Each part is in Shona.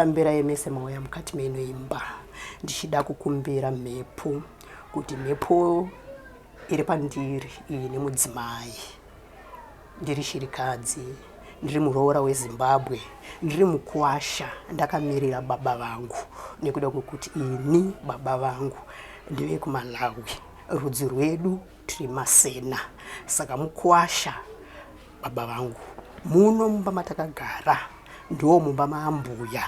Ndinokutambirai mese mauya mukati meno imba ndichida kukumbira mhepo kuti mhepo iri pandiri iyi nemudzimai. Ndiri shirikadzi, ndiri muroora weZimbabwe, ndiri mukwasha ndakamirira baba vangu nekuda kwekuti ini baba vangu ndevekuMalawi, rudzi rwedu tiri Masena saka mukwasha baba vangu. Muno mumba matakagara ndiwo mumba maambuya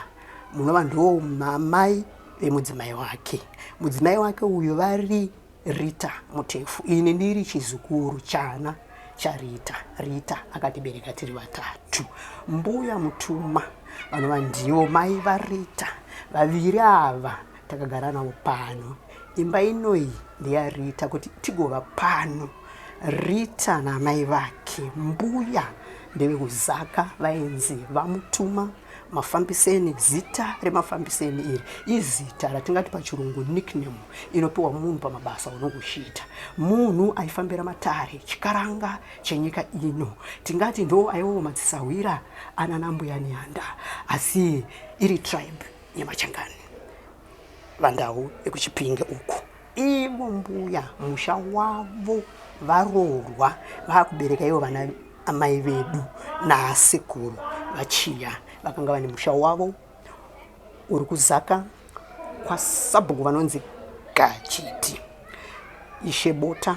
munova ndiwo mamai vemudzimai wake. Mudzimai wake uyu vari Rita Mutefu. Ini ndiri chizukuru chana chaRita. Rita akatibereka tiri vatatu. Mbuya Mutuma vanova ndivo mai vaRita. Vaviri ava takagara navo pano. Imba inoyi ndeyaRita kuti tigova pano. Rita naamai vake mbuya ndevekuZaka vainzi vaMutuma Mafambiseni. Zita reMafambiseni iri izita ratingati pachirungu nickname inopiwa munhu pamabasa unonge uchiita. Munhu aifambira matare chikaranga chenyika ino tingati ndo aiwawo madzisahwira anana mbuya Nehanda asi iri tribe yemaChangani vaNdau ekuChipinge uku. Ivo mbuya musha wavo varoorwa vakubereka ivo vana amai vedu naasekuru vachiya vakanga vane musha wavo uri kuzaka kwasabhuku vanonzi Gachiti Ishe Bota.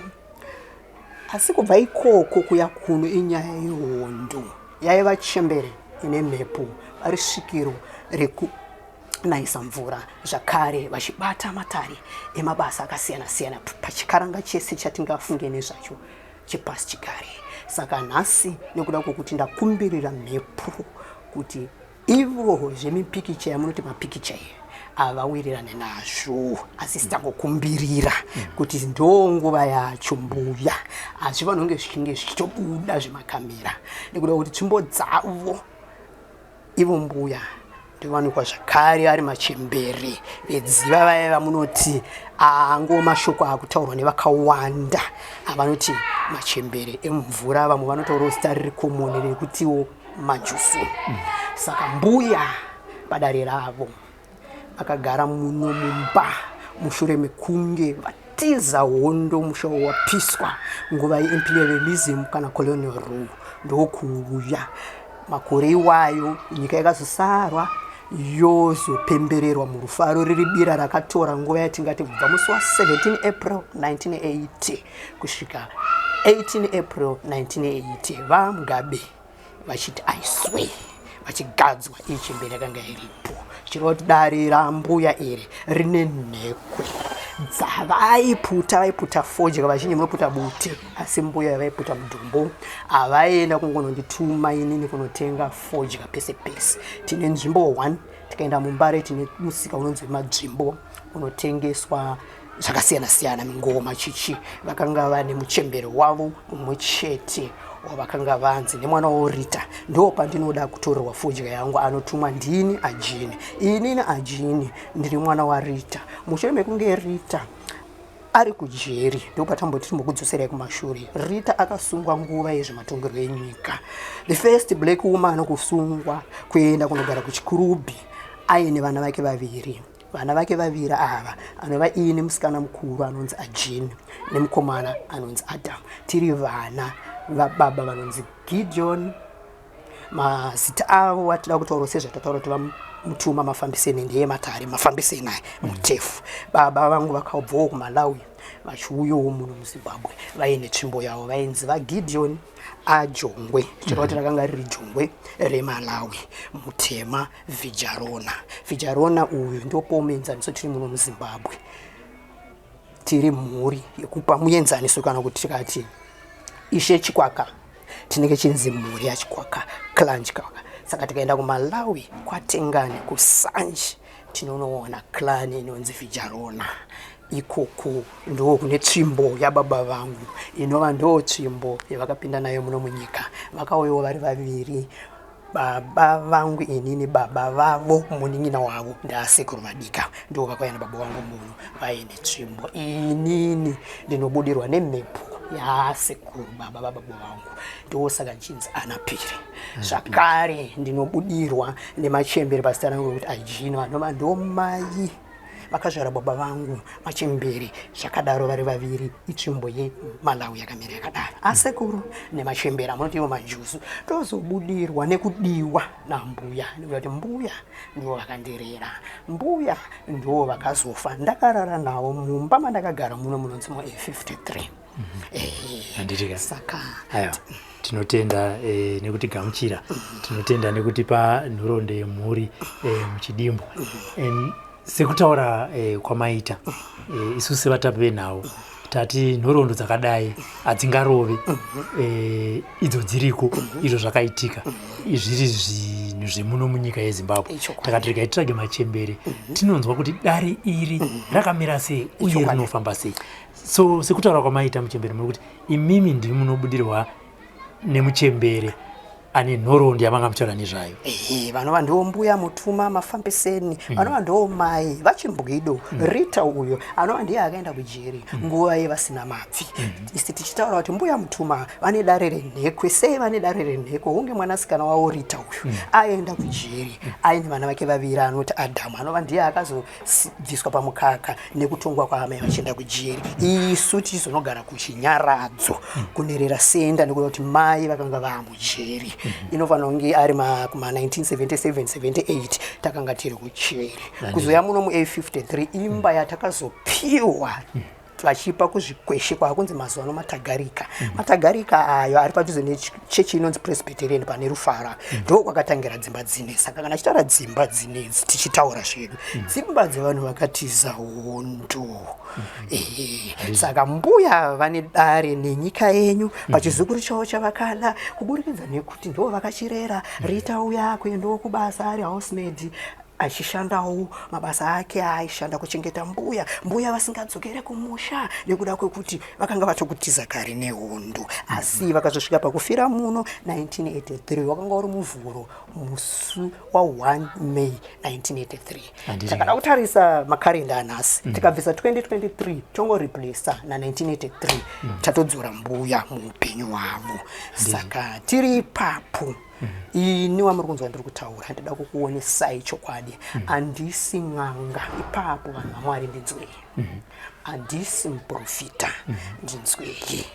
Asi kubva ikoko kuya kuno inyaya yehondo yaiva chembere ine mhepo vari svikiro reku naisa mvura zvakare vachibata matare emabasa akasiyana siyana pachikaranga chese chatingafunge nezvacho chepasi chigare. Saka nhasi nekuda kwokuti ndakumbirira mhepo kuti ivo zvemipikicha yamunoti mapikicha iyi havawirirane nazvo asi sitangokumbirira kuti ndo nguva yacho mbuya hazvifanira kunge zvichinge zvichitobuda zvemakamera nekuda kuti tsvimbo dzavo Ivo mbuya ndovanikwa zvakare ari machembere vedziva vaya vamunoti ango mashoko akutaurwa nevakawanda avanoti machembere emumvura vamwe vanotaurawo zita riri komoni rekutiwo majusu. Saka mbuya padare ravo vakagara muno mumba mushure mekunge vatiza hondo musha wapiswa nguva yeimperialism kana colonial rule ndokuuya makore iwayo nyika yakazosarwa yozopembererwa murufaro riri bira rakatora nguva yatingati kubva musi wa 17 April 1980 kusvika 18 April 1980 VaMugabe vachiti I swear vachigadzwa iyi chembere yakanga iripo zvichireva kuti dare rambuya iri rine nhekwe dzavaiputa vaiputa fodya vazhinji munoputa bute asi mbuya vaiputa mudhumbu havaienda kungonondituma inini kunotenga fodya pese pese tine nzvimbo one tikaenda mumbare tine musika unonzi madzvimbo unotengeswa zvakasiyana siyana mingoma chichi vakanga vane muchembere wavo mumwe chete wavakanga vanzi nemwana wavo Rita ndo pandinoda kutorerwa fodya yangu anotumwa ndini ajini inini ajini ndiri mwana waRita mushure mekunge Rita ari kujeri ndopatamboti timbokudzoserai kumashure Rita akasungwa nguva yezvematongerwo enyika the first black woman kusungwa kuenda kunogara kuchikurubhi aine vana vake vaviri Vana vake vaviri ava anova ini musikana mukuru anonzi Ajini nemukomana anonzi Adam. Tiri vana vababa vanonzi Gideon. Mazita avo atida kutaura sezvatataura kuti vamutuma mafambiseni ndeye matare mafambiseni aya mutefu. Baba vangu vakabvawo kuMalawi vachiuyawo muno muZimbabwe vaine tsvimbo yavo vainzi vaGideon aJongwe zvichireva kuti rakanga riri jongwe reMalawi mutema Vhijarona. Vhijarona uyu ndopawo muenzaniso tiri muno muZimbabwe. Tiri mhuri yekupa muenzaniso kana kuti tikati Ishe Chikwaka tinenge chinzi mhuri yaChikwaka, clan Chikwaka. Saka tikaenda kuMalawi kwaTengani kuSanji tinonoona clan inonzi Vhijarona. Ikoko ndo kune tsvimbo yababa vangu inova ndo tsvimbo yavakapinda nayo muno munyika. Vakauyawo vari vaviri Baba vangu inini baba vavo munin'ina wavo ndaasekuru vadika ndivo vakauya nababa vangu muno vaine tsvimbo. Inini ndinobudirwa nemhepo. Yasekuru baba vababa vangu, ndosaka ndichinzi Anapiri. Zvakare ndinobudirwa nemachembere pazita rangu rekuti Ajino, anova ndomai vakazvara baba vangu machembere. Zvakadaro vari vaviri, itsvimbo yeMalawi yakamira yakadaro, asekuru nemachembere amunoti ivo majuzu. Tozobudirwa nekudiwa nambuya, nekuti mbuya ndivo vakandirera, mbuya ndivo vakazofa ndakarara navo mumba mandakagara muno munonzi mu A53. Handiti ka? Saka Aiwa, tinotenda nekutigamuchira, tinotenda nekutipa nhoroondo yemhuri muchidimbu. Sekutaura kwamaita, isu sevatapi venhau tati nhoroondo dzakadai hadzingarove, idzo dziriko, izvo zvakaitika zviri zvinhu zvemuno munyika yeZimbabwe. Takati regai titsvage machembere, tinonzwa kuti dare iri rakamira sei uye rinofamba sei. So sekutaura kwamaita muchembere, muri kuti imimi ndimi munobudirwa nemuchembere ane nhoroondo yamanga muchitaura nezvayo? Ehe, vanova ndiwo mbuya Mutuma Mafambiseni, vanova ndiwo mai vaChimbwido Rita, uyo anova ndiye akaenda kujeri nguva yevasina mabvi. Isi tichitaura kuti mbuya Mutuma vane dare renhekwe. Sei vane dare renhekwe? Hunge mwanasikana wavo Rita uyu aenda kujeri aine vana vake vaviri, anoti Adhamu, anova ndiye akazobviswa pamukaka nekutongwa kwaamai vachienda kujeri. Isu tichizonogara kuchinyaradzo kunerera senda, nekuda kuti mai vakanga vaamujeri. Inofanira kunge ari kuma 1977 78 takanga tiri kucheri. Kuzoya muno mu A53, imba yatakazopiwa vachipa kuzvikweshe kwaakunzi mazuva ano Matagarika. Matagarika ayo ari padhuze nechechi inonzi Presbyterian pane Rufara, ndo kwakatangira dzimba dzine. Saka kana tichitaura dzimba dzinedzi, tichitaura zvedu dzimba dzevanhu vakatiza hondo. Ehe, saka mbuya vane dare nenyika yenyu pachizukuru chavo chavakada, kuburikidza nekuti ndo vakachirera. Rita uya kuendawo kubasa ari housemaid, achishandawo mabasa ake aaishanda kuchengeta mbuya, mbuya vasingadzokere kumusha nekuda kwekuti vakanga vatokutiza kare nehondo. Asi vakazosvika pakufira muno 1983, wakanga uri Muvhuro musi wa1 May 1983. Takada kutarisa makarenda anhasi, tikabvisa 2023, tongoreplaca na1983, tatodzora mbuya muupenyu hwavo. Saka tiri ipapo. Ini wamuri kunzwa ndiri kutaura, ndida kukuonesai chokwadi. Handisi n'anga ipapo, vanhu vaMwari, ndinzwei. Handisi muprofita, ndinzwei.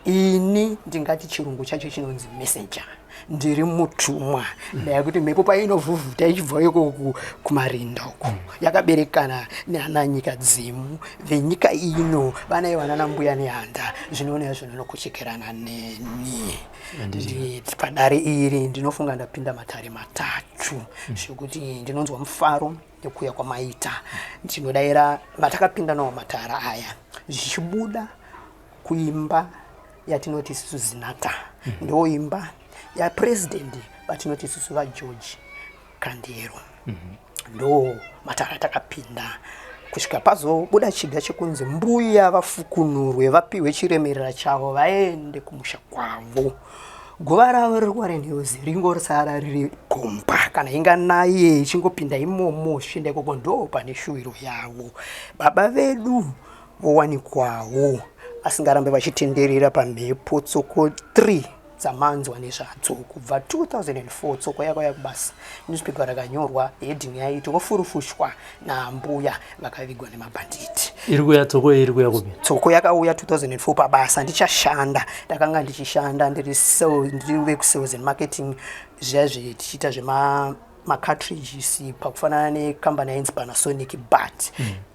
Ini ndingati chirungu chacho chinonzi messenger, ndiri mutumwa. Ndayakuti mhepo painovhuvhuta ichibva iko kumarinda uko, yakaberekana neana nyika dzimu venyika ino, vanai vanana mbuya nehanda, zvinoona zvinonokochekerana neni. Padare iri ndinofunga ndapinda matare matatu, zvekuti ndinonzwa mufaro nekuuya kwamaita. Ndinodayira vatakapinda nawo matara aya, zvichibuda kuimba yatinoti isusu Zinata, ndo imba yapurezidendi vatinoti isusu vaGeorge Kandero. Ndo matara atakapinda kusvika pazobuda chiga chekunzi mbuya vafukunurwe, vapiwe chiremerera chavo, vaende kumusha kwavo. Guva ravo riri kuWarren Hills ringosara riri gomba, kana inganaye ichingopinda imomo zvichienda ikoko, ndo pane shuwiro yavo. Baba vedu vowanikwawo asingarambe vachitenderera pamhepo. Tsoko 3 dzamanzwa nezvadzo kubva 2004, tsoko yakauya kubasa, newspaper rakanyorwa heading yaiti vofurufushwa nambuya vakavigwa nemabhanditi. Iri kuya tsoko, iri kuya kupi? Tsoko yakauya 2004 pabasa ndichashanda. Ndakanga ndichishanda ndiri ndiri vekusales and marketing, zviya zve tichiita zvema macartridges, pakufanana nekambani yainzi Panasonic, but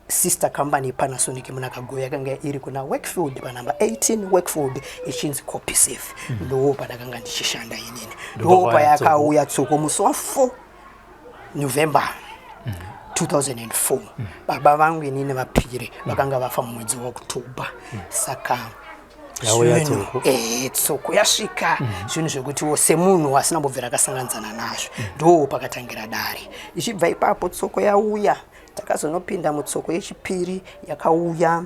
sister company Panasonic munaKagoya yakanga iri kuna Wakefield, panumber 18 Wakefield, ichinzi Copysafe. Ndo pandakanga ndichishanda inini, ndo payakauya tsoko musi wa4 November 2004. Baba vangu inini vapire vakanga vafa mumwedzi waOctober. Saka Yauya zvinhu tsoko. Tsoko yasvika, zvinhu zvekutiwo semunhu asina mbobvira akasanganidzana nazvo. Ndo pakatangira dare. Ichibva ipapo tsoko yauya, takazonopinda mutsoko yechipiri yakauya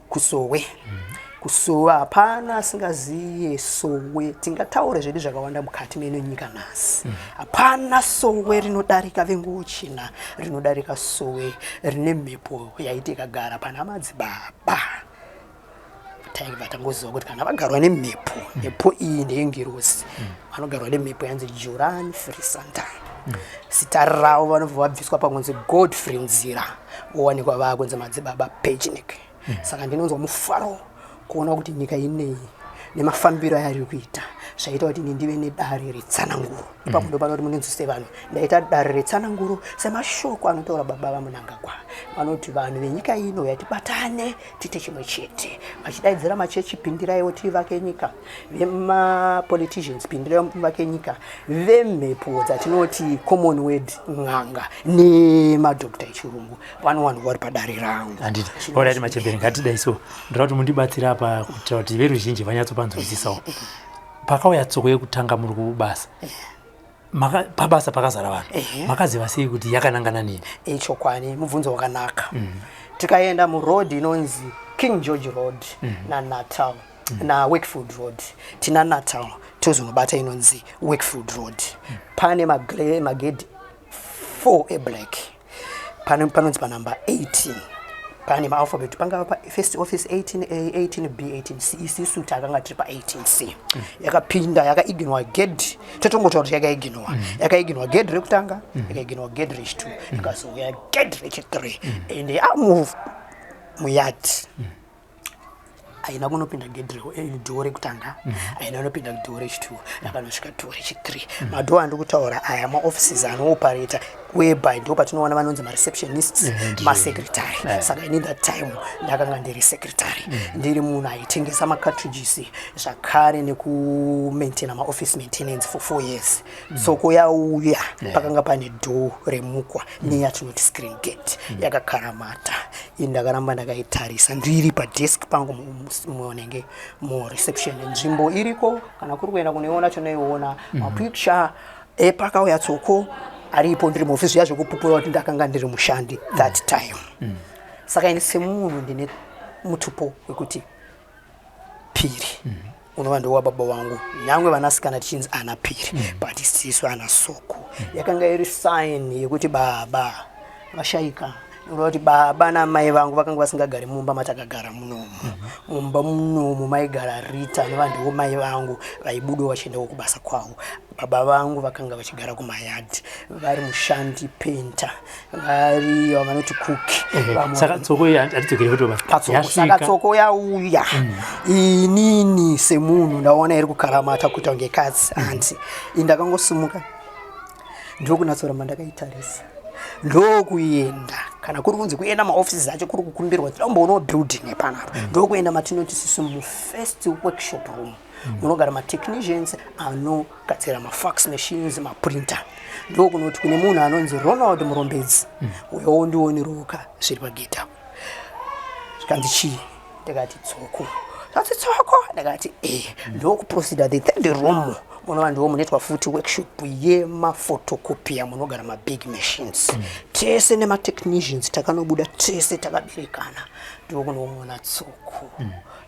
kusowe. Kusowe hapana asingaziye sowe. Tingataure zvedu zvakawanda mukati meno nyika nhasi, hapana sowe rinodarika venguochina, rinodarika sowe rine mhepo yaiti ikagara pana madzibaba. Taibva tangoziva kuti kana vagarwa nemhepo, mhepo iyi ndeyengirozi. Vanogarwa nemhepo yanzi Juran Frisanta. Zita ravo vanobva vabviswa pakunzi Godfrey Nzira, vowanikwa vaakunzi Madzibaba Pechnik. Saka ndinonzwa mufaro kuona kuti nyika ineyi nemafambiro ayari kuita zvaita kuti ini ndive nedare retsananguro. Ipapo ndopano kuti munonzwise vanhu, ndaita dare retsananguro semashoko anotaura baba vaMunangagwa, vanoti vanhu venyika ino yatibatane tiite chimwe chete, vachidaidzira machechi pindiraiwo tivake nyika, vemapoliticians pindiraiwo vake nyika, vemhepo dzatinoti common word n'anga nemadhokta echirungu vanowanhu vari padare rangu. Handiti alright machembere, ngatidai so ndoda kuti mundibatsira apa kuitira kuti veruzhinji vanyatsopanzwisisawo. Pakauya tsoko yekutanga muri kubasa, pabasa pakazara vanhu, makaziva sei kuti yakanangana nini? Ichokwani, mubvunzo wakanaka. Tikaenda muroad inonzi King George Road naNatal naWakefield Road, tina Natal tozonobata inonzi Wakefield Road. Pane magedhi 4 eblack, pane panonzi panumber 18, pane maalphabet, pangava pafirst office 18A, 18B, 18C. Isisu takanga tiri pa18C. Yakapinda yakaignora gedhi, totongotaura kuti yakaignora. Yakaignora gedhi rekutanga, yakaignora gedhi rechi2, ikazouya gedhi rechi3 and yamove muyard. Haina kunopinda gedhi door rekutanga, haina kunopinda door rechi2, yakanosvika door rechi3. Madoor andiri kutaura aya maoffices anooperata, whereby ndo patinoona vanonzi mareceptionists, masecretary. Saka ini that time ndakanga ndiri secretary, ndiri munhu aitengesa macartridges zvakare nekumaintaina maoffice maintenance for 4 years. Tsoko yauya, pakanga pane door remukwa neyatinoti screen gate yakakaramata. Ini ndakaramba ndakaitarisa ndiri padesk pangu munenge mureception. Nzvimbo iriko, kana kuri kuenda kunoiona tinoiona. Mapicture epakauya tsoko aripo, ndiri muofisi zviya zvekupupura kuti ndakanga ndiri mushandi that time. Saka ini semunhu ndine mutupo wekuti Piri, unova ndowa baba vangu, nyangwe vanasikana tichinzi ana Piri, but isisu ana Soko. Yakanga iri sign yekuti baba vashayika, noreva kuti baba namai vangu vakanga vasingagari mumba matakagara munomu. Mumba munomu maigara Rita, anova ndiwo mai vangu, vaibudawo vachiendawo kubasa kwavo. Baba vangu vakanga vachigara kumayadhi, vari mushandi painter, vari vanoti cook. Saka tsoko iyi, hatidzokere kuti Patsoko. Saka yasvika. Tsoko yauya, inini semunhu ndaona iri kukaramata kuita kunge katsi, hanti ini ndakangosimuka ndokunatsoramba ndakaitarisa, ndokuenda. Kana kuri kunzi kuenda maoffices acho, kuri kukumbirwa tidomboonawo building yepanapa, ndokuenda matinoti sisu mufirst workshop room, munogara matechnicians anogadzira mafax machines, maprinter. Ndokunoti kune munhu anonzi Ronald Murombedzi, uyowo ndioniroka zviri pagedhi apo. Zvikanzi chii? Ndikati tsoko. Zvanzi tsoko? Ndikati e. Ndokuproceeda the third room, munova ndiwo munoitwa futi workshop yemaphotocopier, munogara mabig machines. Tese nematechnicians takanobuda tese takaberekana, ndokunoona tsoko.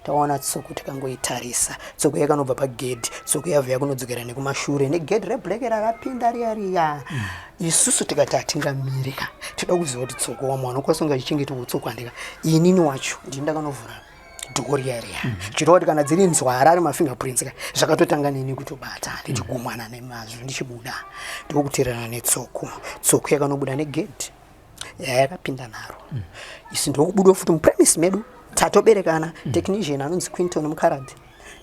Taona tsoko, tikangoitarisa. Tsoko yakanobva pagedhi, tsoko yabva yakunodzokera nekumashure negedhi reblack rarapinda riya riya. Isusu tikati hatingamiri ka, toda kuziva kuti tsoko wamwe vanokwanisa kunge vachichengetawo tsoko handika. Inini wacho ndini ndakanovhura door riya riya, chireva kuti kana dziri nzwara ari mafingerprints ka, zvakatotanga neni kutobata ndichigumana nemazvo ndichibuda, ndokuteerana netsoko. Tsoko yakanobuda negedhi yayakapinda naro, isi ndokubudawo futi mupremise medu tatoberekana. Technician anonzi Quinton Mukaradi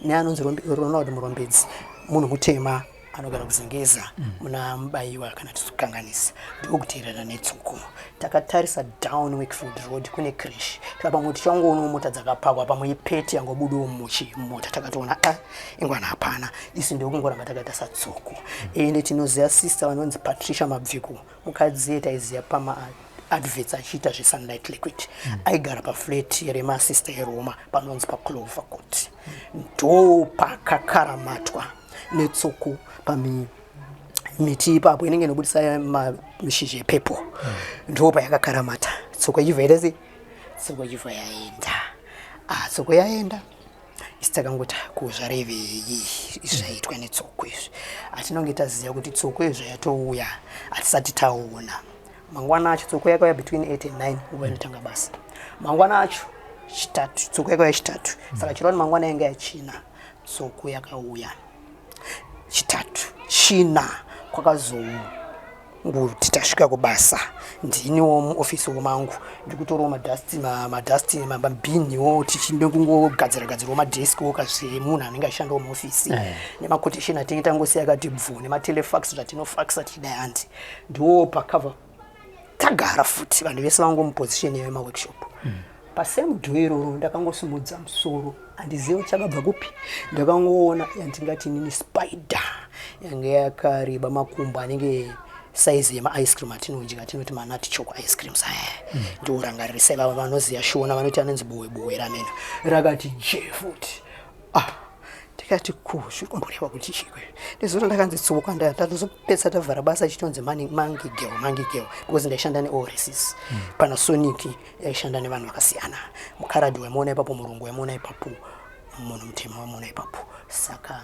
neanonzi Ronald Murombedzi, munhu mutema anogara kuZengeza muna Mubayiwa kana tichikanganisa, ndokuteerana netsoko. Takatarisa down Wakefield Road, kune creche. Pamwe tichangoonawo mota dzakapakwa, pamwe ipeti yangobudawo muchi mota. Takatoona a ingwana hapana, isi ndokungoramba takatarisa tsoko. Ende tinoziva sister vanonzi Patricia Mabviko, mukadzi taiziva pama adverts achiita zvesunlight liquid. Aigara paflat remasista eroma panonzi paClover Court. Ndo pakakaramatwa netsoko pami miti ipapo inenge inobudisa mashizha epepo, ndo payakakaramata tsoko ichibva ita sei, tsoko ichibva yaenda. Ah, tsoko yaenda, isi takangoti ko zvarevei zvaitwa netsoko izvi? Hatinonge taziva kuti tsoko izvo yatouya, hatisati taona. Mangwana acho tsoko yakauya between 8 and 9, nguva inotanga basa. Mangwana acho Chitatu tsoko yakauya chitatu. Saka chirwani mangwana yanga yachina tsoko yakauya chitatu, china kwakazongoti tasvika kubasa, ndiniwo muofisi mangu ndikutorawo madust, madust, mabhiniwo, tichinde kungogadzira gadzirawo madeskiwo kazvemunhu anenge achishandawo muofisi nemaquotation atinge tangosiya akati bvu, nematelefax zvatinofaxa tichidai handi. Ndiwo pakabva tagara futi vanhu vese vangu muposition yemaworkshop. Pasame door iroro ndakangosimudza musoro, handizivi kuti chakabva kupi, ndakangoona yandingati inini spider yange yakareba makumbo anenge saizi yemaice cream atinodya, tinoti manut choco ice creams aya. Ndiorangaririsa vava vanoziva Shona vanoti anonzi bowe bowe ramena rakati je futi. Ah, ndikati ko zviri kumboreva kuti chikwe? Ndizoti ndakanzi tsoka, ndatozopedza tavhara basa chitonzi monkey girl, monkey girl, because ndaishanda neall races. Panasonic yaishanda nevanhu vakasiyana, mukaradhi waimuona ipapo, murungu waimuona ipapo, munhu mutema waimuona ipapo. Saka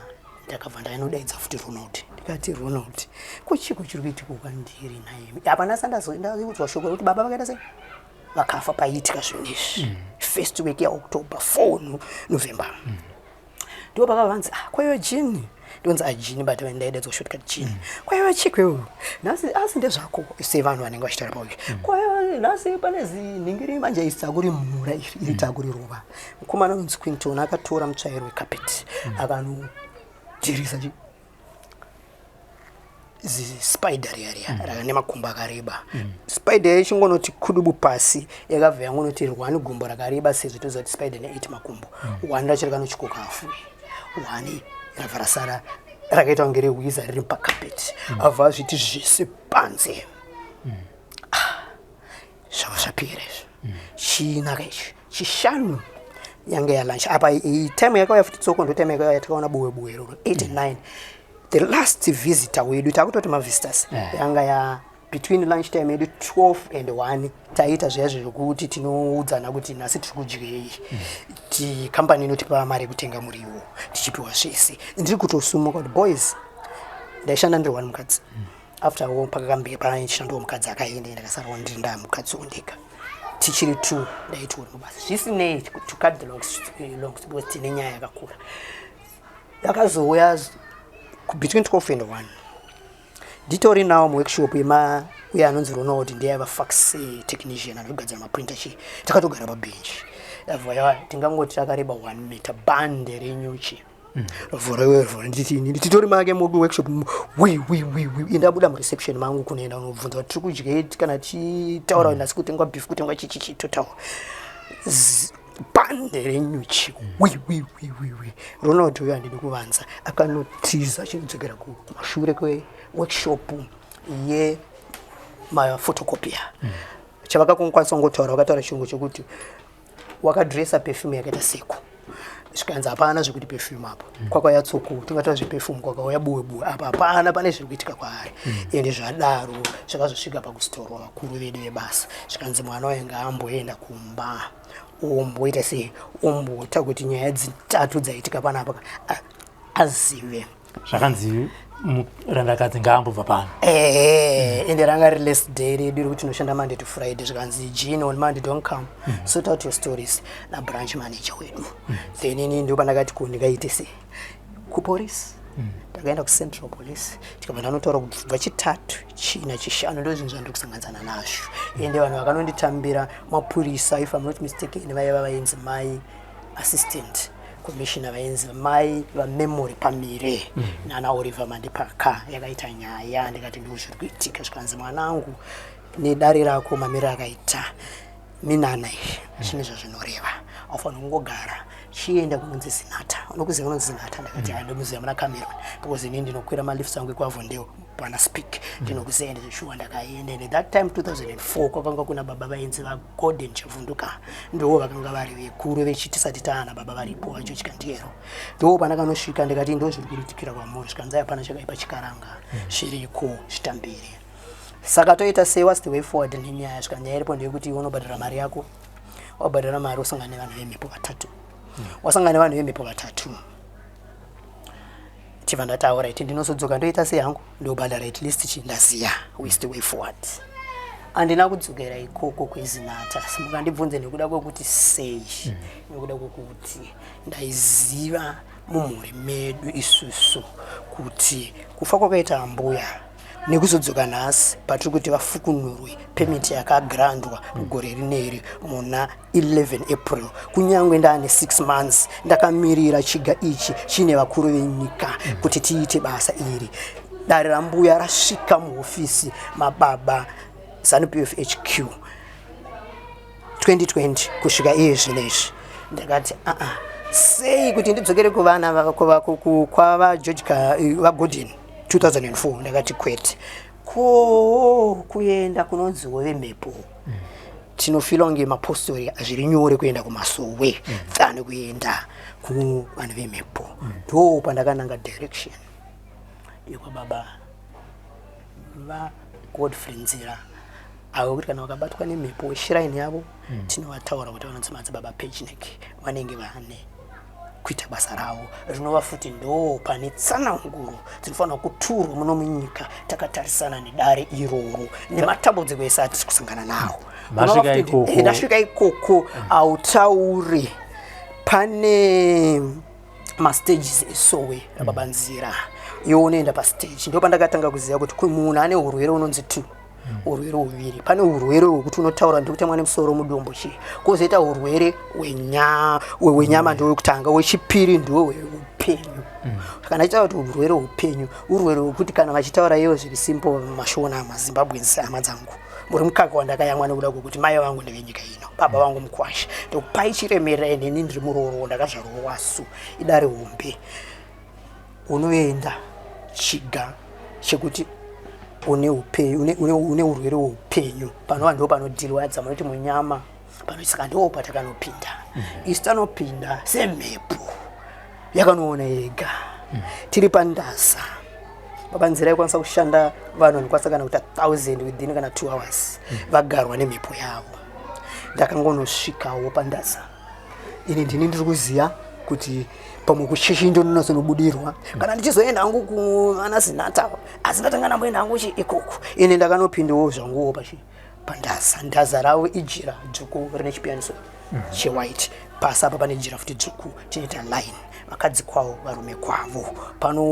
ndakabva ndainodaidza futi Ronald, ndikati, "Ronald, ko chiko chiri kuitika kwandiri naimi?" Hapana sandaudzwa shoko rekuti baba vakaita sei, vakafa paiitika zvinhu izvi. First week yaOctober, 4 November. Ndipo pakabva vanzi, "Ah, kwaiva Jini." Ndonzi ajini, but ndaidaidzwa shortcut Jini. Kwaiva chikwewo nhasi, asi ndezvako sevanhu vanenge vachitaura pauyu. Kwaiva nhasi pane zinhingiri manje isakuri mhura iri iri takurirova. Mukomana unonzi Quinton akatora mutsvairo wekapeti akanodhirisa chi spider riya riya raka nemakumbo akareba. Spider ichingonoti kudubu pasi, yakabva yangonoti rwani gumbo rakareba, sezvo toziva kuti spider ne8 makumbo. One racho rakanotyoka halfway, one rabva rasara rakaita kunge rehwiza riri pakapeti. Abva azviti zvese panze. Ah, zvava zvapera izvo. Chinaka ichi chishanu yange yalunch apa time yakauya futi tsoko, ndo time yakauya yatakaona buwe buwe iroro 8 and 9, the last visitor wedu, takutoti mavisitors. Yanga ya between lunch time yedu 12 and 1, taita zviya zvekuti tinoudzana kuti nhasi tiri kudyei. Kambani inotipa mari yekutenga muriwo, tichipiwa zvese. Ndiri kutosumuka kuti boys, ndaishanda ndiri one mukadzi. After all pakakambira paichishandawo mukadzi akaenda, ndakasarawo ndiri ndaa mukadzi wondega, tichiri two ndaitiwo mubasa. Zvisinei, to cut the long because tine nyaya yakakura yakazouya between 12 and 1, nditori nawo muworkshop yema uye anonzi Ronald, ndiye aiva fax technician anogadzira maprinter chi. Takatogara pabhenji, yabva tingangoti takareba 1 meter, bhande renyuchi vhora nditi inini titori make muworkshop, wi wi wi wi. Indabuda mureception mangu kunoenda unobvunza kuti tiri kudyei, kana tichitaura kuti nhasi kutengwa beef, kutengwa chichichi, totaura bhande renyuchi wi wi wi wi wi. Ronald uyo, handidi kuvanza, akanotiza achinodzokera kumashure kweworkshop yemaphotocopier. Chavakakokwanisa kungotaura, vakataura chirungu chekuti wakadresa perfume yakaita seko, zvikanzi hapana zvekuti perfume apa. Kwakauya tsoko tingataura zveperfume, kwakauya buwe buwe apa hapana, pane zviri kuitika kwaari. Ende zvadaro zvakazosvika pakusitorwa vakuru vedu vebasa, zvikanzi mwana wainge amboenda kumba, omboita sei, omboita kuti nyaya dzitatu dzaitika panapa azive. Zvakanzi murandakadzi ngaambobva pano. Ehe, ende ranga riri last day redu rekuti tinoshanda Monday to Friday. Zvikanzi, "Jean, on Monday don't come. Sort out your stories nabranch manager wedu." Then ini ndo pandakati ko ndingaite sei kupolice. Ndakaenda kuCentral Police, tikabva ndanotaura kubva chitatu, china, chishanu, ndo zvinhu zvandiri kusanganisana nazvo. Ende vanhu vakanonditambira mapurisa, if I'm not mistaken, vaiva vainzi mai assistant commissioner, vainzi mai vaMemory Pamire nana Oliver Mandipaka. Yakaita nyaya, ndikati ndo zviri kuitika. Zvikanzi, "Mwanangu, nedare rako mamiro akaita minana iyi, zvine zvazvinoreva, aufanira kungogara. Chienda kunonzi Zinata. Unokuziva kunonzi Zinata?" Ndakati, "Hai, ndomuziva muna Cameron, because inini ndinokwira malifts angu ekuAvondale pana Speke, ndinokuziva." Ende shuwa ndakaenda. Ende that time 2004 kwakanga kuna baba vainzi vaGordon Chavunduka, ndo vakanga vari vekuru vechitisati taana baba varipo vacho Chikandiyero. Ndo pandakanosvika, ndikati ndo zviri kuitikira kwamuri. Zvikanzi, "Hapana chakaipa chikaranga, zviriko, zvitambire. Saka toita sei? What's the way forward nenyaya?" Svika nyaya iripo ndeyekuti iwe unobhadhara mari yako, wabhadhara mari, usangana nevanhu vemhepo vatatu. Wasangana nevanhu vemhepo vatatu, chibva ndataura iti ndinozodzoka, ndoita sei hangu, ndobhadhara, at least chi ndaziya what's the way forward. Handina kudzokera ikoko kweZinata. Asi mukandibvunze nekuda kwekuti sei, nekuda kwekuti ndaiziva mumhuri medu isusu kuti kufa kwakaita ambuya nekuzodzoka nhasi patiri kuti vafukunurwe permit yakagrandwa mugore rineri muna 11 April, kunyange ndaane 6 months ndakamirira chiga ichi chine vakuru venyika kuti tiite basa iri. Dare rambuya rasvika muhofisi mababa ZANU-PF HQ 2020 kusvika iye zvinezvi, ndakati aa, sei kuti ndidzokere kuvana kwavaGeorge vaGordon 2004? Ndakati kwete, ko kuenda kunonziwo vemhepo, tinofila kunge mapostori, zviri nyore kuenda kumasowe than kuenda kuvanhu vemhepo. Ndo pandakananga direction yekwababa vaGodfrey Nzira, avo kuti kana vakabatwa nemhepo weshrine yavo, tinovataura kuti vanonzi Madzibaba Pejnek, vanenge vane kuita basa ravo rinova futi ndo pane tsananguro dzinofanira kuturwa muno munyika takatarisana nedare iroro nematambudziko ese atiri kusangana nawo. Masvika Kunova futi ikoko. Ndasvika ikoko, hautauri, pane mastages esowe rababa Nzira. Iwe unoenda pastage, ndo pandakatanga kuziva kuti munhu ane urwere unonzi two, urwere huviri. Pane urwere hwekuti unotaura ndikutemwa nemusoro mudumbu chii, kwozoita urwere hwenyama ndowekutanga, wechipiri ndoweupenyu. Kana achitaura kuti urwere hweupenyu, urwere hwekuti kana vachitaura ivo zviri simple, Mashona, maZimbabweans, hama dzangu, muri mukaka wandakayamwa nekuda kwekuti mai vangu ndevenyika ino, baba vangu mukwasha. Ndokupai chiremerera, neni ndiri muroro, ndakazvarwa wasu. Idare hombe, unoenda chiga chekuti une upenyu, une urwere hweupenyu, panova ndo panodhilwa dzamunoti munyama pano. Saka ndo patakanopinda isu, tanopinda semhepo yakanoona yega. Tiri pandaza, baba Nzira ikwanisa kushanda vanhu vanokwanisa kana kuita 1000 within kana 2 hours vagarwa nemhepo yavo. Ndakangonosvikawo pandaza, ini ndini ndiri kuziva kuti pamwe kuchechi ndononatsonobudirwa kana ndichizoenda hangu kuvana Zinata, asi ndatanga ndamboenda hangu chi ikoko. Ini ndakanopindawo zvanguwo pachi pandaza. Ndaza ravo ijira dzvuku rine chipiyaniso chewhite, pasi apa pane jira futi dzvuku. Tinoita line, vakadzi kwavo, varume kwavo. Pano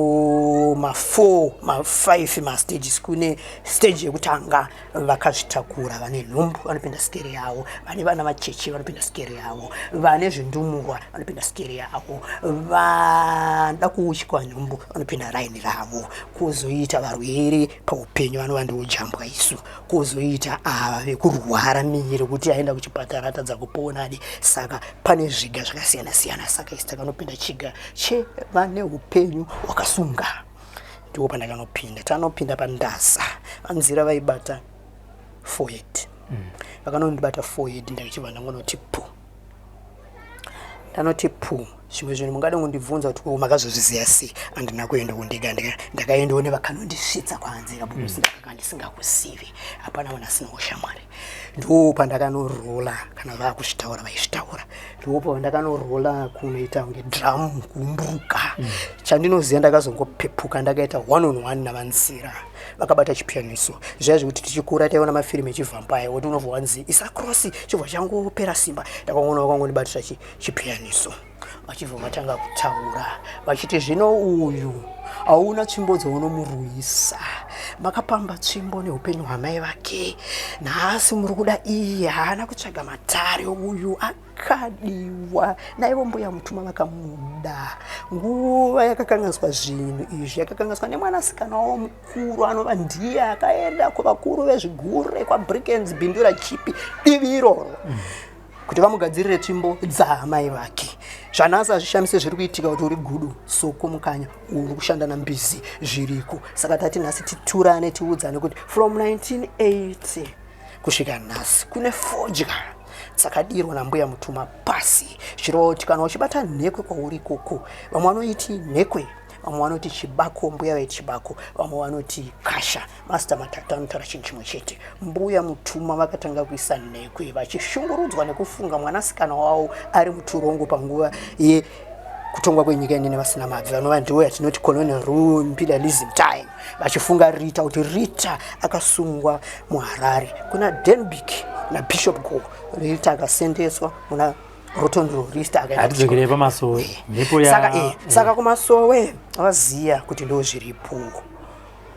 ma4, ma5 mastages. Kune stage yekutanga, vakazvitakura, vane nhumbu vanopinda sikere yavo, vane vana vacheche vanopinda sikere yavo, vane zvindumurwa vanopinda sikere yavo, vada kuuchikwa nhumbu vanopinda raini ravo, kwozoita varwere paupenyu vanova ndojambwa isu, kwozoita ava vekurwara miviri kuti aenda kuchipatara atadza kupona adi. Saka pane zviga zvakasiyana siyana. Saka isi takanopinda chiga chevane upenyu hwakasunga, ndipo pandakanopinda. Tanopinda pandaza, vaNzira vaibata forehead. Vakanondibata forehead, ndachibva ndangonoti pu, ndanoti pu. Zvimwe zvinhu mungade kundibvunza kuti ko makazozviziva sei? Handina kuendawo ndega, ndakaendawo nevakanondisvitsa kwaanzira because ndakanga ndisingakuzivi. Hapana munhu asina ushamwari. Ndo pandakanorora, kana vaakuzvitaura vaizvitaura, ndo pandakanorora kunoita kunge drum kuumburuka. Chandinoziva, ndakazongopepuka ndakaita one on one naVaNzira, vakabata chipiyaniso zviya zvekuti tichikura taiona mafirimu echivampire, woti unobva wanzi isa cross, chibva changopera simba. Ndakangoona vakangondibatira chipiyaniso, vachibva vatanga kutaura vachiti, "Zvino uyu hauna tsvimbo dzaunomurwisa, makapamba tsvimbo neupenyu hwamai vake, nhasi muri kuda iye. Haana kutsvaga matare, uyu akadiwa naivo mbuya Mutuma, vakamuda nguva yakakanganiswa zvinhu izvi, yakakanganiswa nemwanasikana wavo mukuru, anova ndiye akaenda kuvakuru vezvigure kwaBrickens, Bindura, chipi divi iroro, kuti vamugadzirire tsvimbo dzaamai vake. Zvanhasi hazvishamise zviri kuitika kuti uri gudu soko mukanya uri kushanda nambizi zviriko." Saka tati nhasi titurane, tiudzane kuti from 1980 kusvika nhasi kune fodya dzakadirwa nambuya Mutuma pasi, zvireva kuti kana uchibata nhekwe kwauri ikoko, vamwe vanoiti nhekwe, vamwe vanoti chibako, mbuya vaiti chibako, vamwe vanoti kasha, mazita matatu anotaura chinhu chimwe chete. Mbuya Mutuma vakatanga kuisa nhekwe vachishungurudzwa nekufunga mwanasikana wavo ari muturongo panguva. Kutongwa kwenyika inene vasina mabvi, vanova ndiwo yatinoti colonial rule, imperialism time, vachifunga Rita kuti Rita akasungwa muHarare kuna Denbigh naBishop Go. Rita akasendeswa muna Rotten Rista. Akaenda pamasowe mhepo ya Saka kumasowe vaziya kuti ndo zviripo.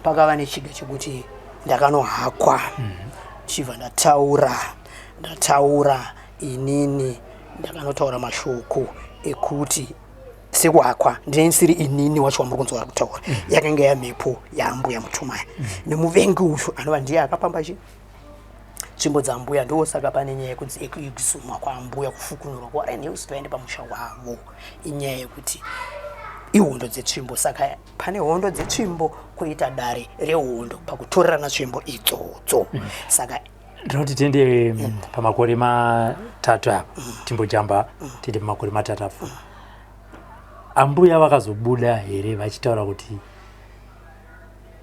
Pakava nechiga chekuti ndakanohakwa, ndichibva ndataura inini. Ndakanotaura mashoko ekuti sekuhakwa ndinensiri inini wacho wamuri kunzwa vari kutaura. Yakanga yamhepo yaambuya Mutumaya nemuvengi uyu anova ndiye akapamba chi tsvimbo dzambuya. Ndosaka pane nyaya yekunzi ekuexhumwa kwaambuya, kufukunurwa kuWarren Hills, toende pamusha wavo. Inyaya yekuti ihondo dzetsvimbo. Saka pane hondo dzetsvimbo, kuita dare rehondo pakutorerana tsvimbo idzodzo. Saka Ndinoti tiende pamakore 3 apa, timbojamba tiende pamakore 3 apa. Ambuya vakazobuda here vachitaura kuti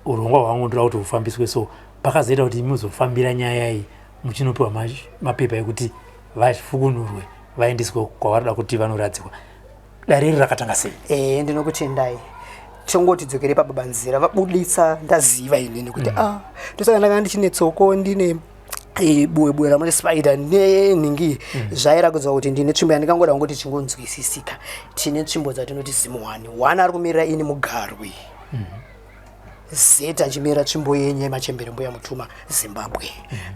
urongwa hwangu ndoda kuti hufambiswe? So pakazoita kuti muzofambira nyaya iyi, muchinopiwa mapepa ekuti vafukunurwe, vaendeswe kwavarida kuti vanoradzikwa, dare iri rakatanga sei? Ndinokutendai. Tongoti dzokere pababa Nzira vabuditsa, ndaziva inini kuti ah, ndosaka ndanga ndichine tsoko, ndine buwe buwe ramune spider nenhingi. Zvairakidza kuti ndine tsvimbo yandikangoda kungoti chingonzwisisika. Tine tsvimbo dzatinoti zimu one one, ari kumirira ini mugarwi Z, achimirira tsvimbo yenyu yemachembere mbuya Mutuma, Zimbabwe.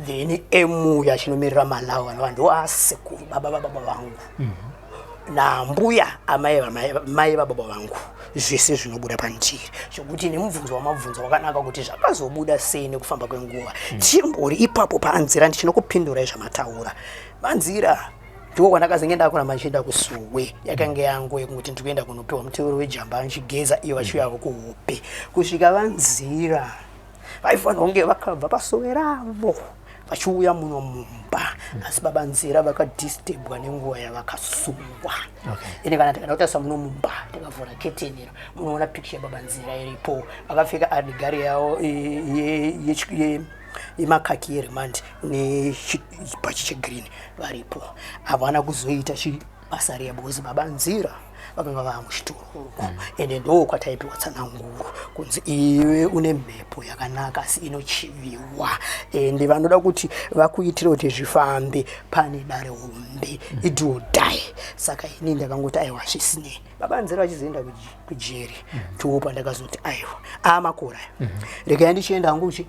Then M uyo achinomirira Malawi, vanova ndo asekuru baba vababa vangu nambuya amai mai vababa vangu. Zvese zvinobuda pandiri zvokuti nemubvunzo wamabvunzo wakanaka kuti zvakazobuda sei nekufamba kwenguva. Chimbori ipapo panzira ndichinokupindurai zvamataura. Vanzira ndiko kwandakazenge ndakuramba ndichienda kusuwe. Yakanga yangu yekungoti ndikuenda kunopiwa muteuro wejamba ndichigeza, iyo vachiuyavo kuhope. Kusvika vanzira vaifanira kunge vakabva pasowe ravo vachiuya muno mumba, asi baba Nzira vakadisturbwa nenguva yavakasungwa. Ende kana tikada kutarisa muno mumba, tikavhura keteni iro, munoona picture yababa Nzira iripo vakapfeka adigari yavo yemakaki yeremand nebhachi chegreen. Varipo, havana kuzoita chibasa riya because baba Nzira vakanga vava muchitorongo. Ende ndo kwataipiwa tsananguro kunzi iwe une mhepo yakanaka asi inochiviwa, ende vanoda kuti vakuitire kuti zvifambe pane dare hombe, ido or die. Saka ini ndakangoti aiwa, zvisinei baba Nzira vachizoenda kujeri, topa ndakazoti aiwa, amakore aya, regai ndichienda hangu chi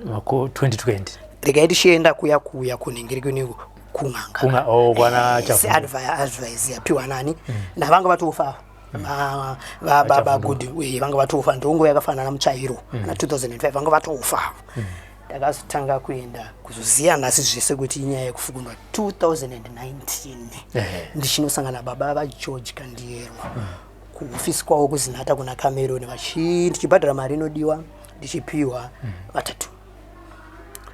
Mako 2020. Regai tichienda kuya kuya kunhingiri kune kun'anga. Kunga, oh, kwana Chafundu. Advice yapiwa nani navanga vatofa baba Good, vanga vatofa. Ndonguva yakafanana mutsvairo na 2005 vanga vatofa. Ndakazotanga kuenda kuzoziva nhasi zvese kuti inyaya yekufukundwa 2019, ndichinosangana baba vaGeorge Kandiyero kuhofisi kwavo kuZinata kuna Cameron, ndichibhadhara mari inodiwa, ndichipiwa vatatu.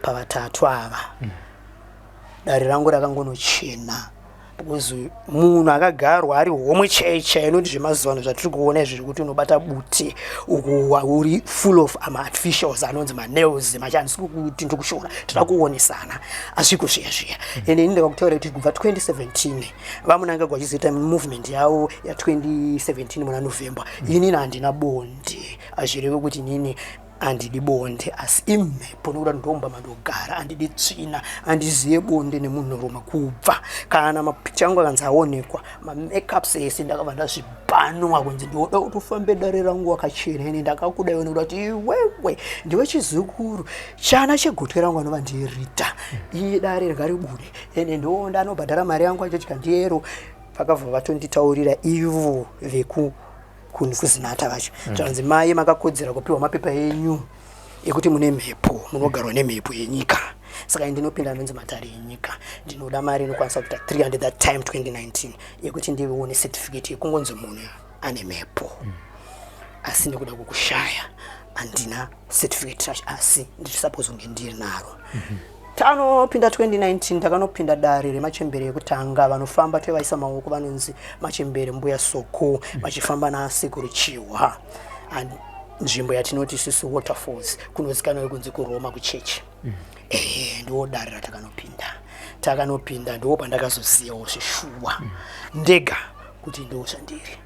Pavatatu ava, dare rangu rakangonochena because munhu akagarwa ari homwe chaiyo chaiyo, noti zvemazuva ano zvatiri kuona izvi zvekuti unobata bute uku uri full of maartificials anonzi manails machandisi kuti ndikushora, tida kuonesana, asviko zviya zviya. Ende ini ndakakutaura kuti kubva 2017 vaMnangagwa vachizoita movement yavo ya2017 muna November, inini handina bonde. Hazvirevi kuti inini handidi bonde, asi imhepo, nokuda ndomba mandogara handidi tsvina, handiziye bonde nemunhurume. Kubva kana mapicha angu akanzi aonekwa, mamakeups ese ndakabva ndazvibhanwa, kunzi ndoda kuti ufambe dare rangu wakachena. Ini ndakakuda iwe nekuda kuti iwewe ndiwe chizukuru chana chegotwe rangu anova ndiRita. Iye dare ngaribude, ende ndonda anobhadhara mari yangu acho chikandiyero. Vakabva vatonditaurira ivo veku kuZinata vacho, zvanzi mai makakodzera kupiwa mapepa enyu ekuti mune mhepo, munogarwa nemhepo yenyika. Saka ndinopinda anonzi matare enyika, ndinoda mari inokwanisa kuita 300 that time 2019 yekuti ndione certificate yekungonzi munhu ane mhepo. Asi nekuda kwekushaya handina certificate racho, asi ndichisuppose kunge ndiri naro. Tanopinda 2019, takanopinda dare remachembere ekutanga vanofamba tovaisa maoko, vanonzi machembere mbuya Soko, vachifamba nasekuru Chihwa. And nzvimbo yatinoti isusu Waterfalls, kunozikanwa kunzi kuRoma kuchechi. Ehe, ndo dare ratakanopinda. Takanopinda, ndo pandakazozivawo zveshuwa ndega. Kuti ndo zvandiri.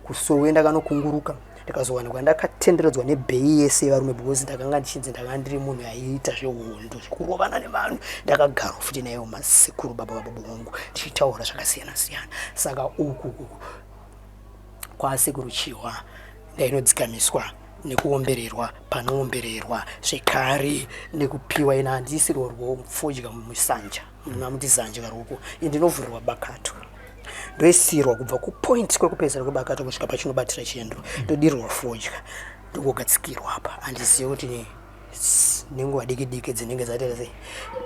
Kusowe ndakanokunguruka, ndikazowanikwa ndakatenderedzwa nebhei yese yevarume, because ndakanga ndichinzi ndakanga ndiri munhu aiita zvehondo, zvekurovana nevanhu. Ndakagarwa futi naivo masekuru baba vababa vangu, ndichitaura zvakasiyana siyana. Saka uku kwasekuru Chihwa ndainodzikamiswa nekuombererwa panoombererwa zvekare nekupiwa. Ina handisirwo rwofodya musanja mamuti zanja karuoko, indinovhurirwa bakatwa, ndoisirwa kubva kupoint kwekupedzera kwebakatwa kusvika pachinobatira chiendo, ndodirwa fodya, ndogogatsikirwa apa. Handizivi kuti nenguva diki diki dzinenge dzatoita sei,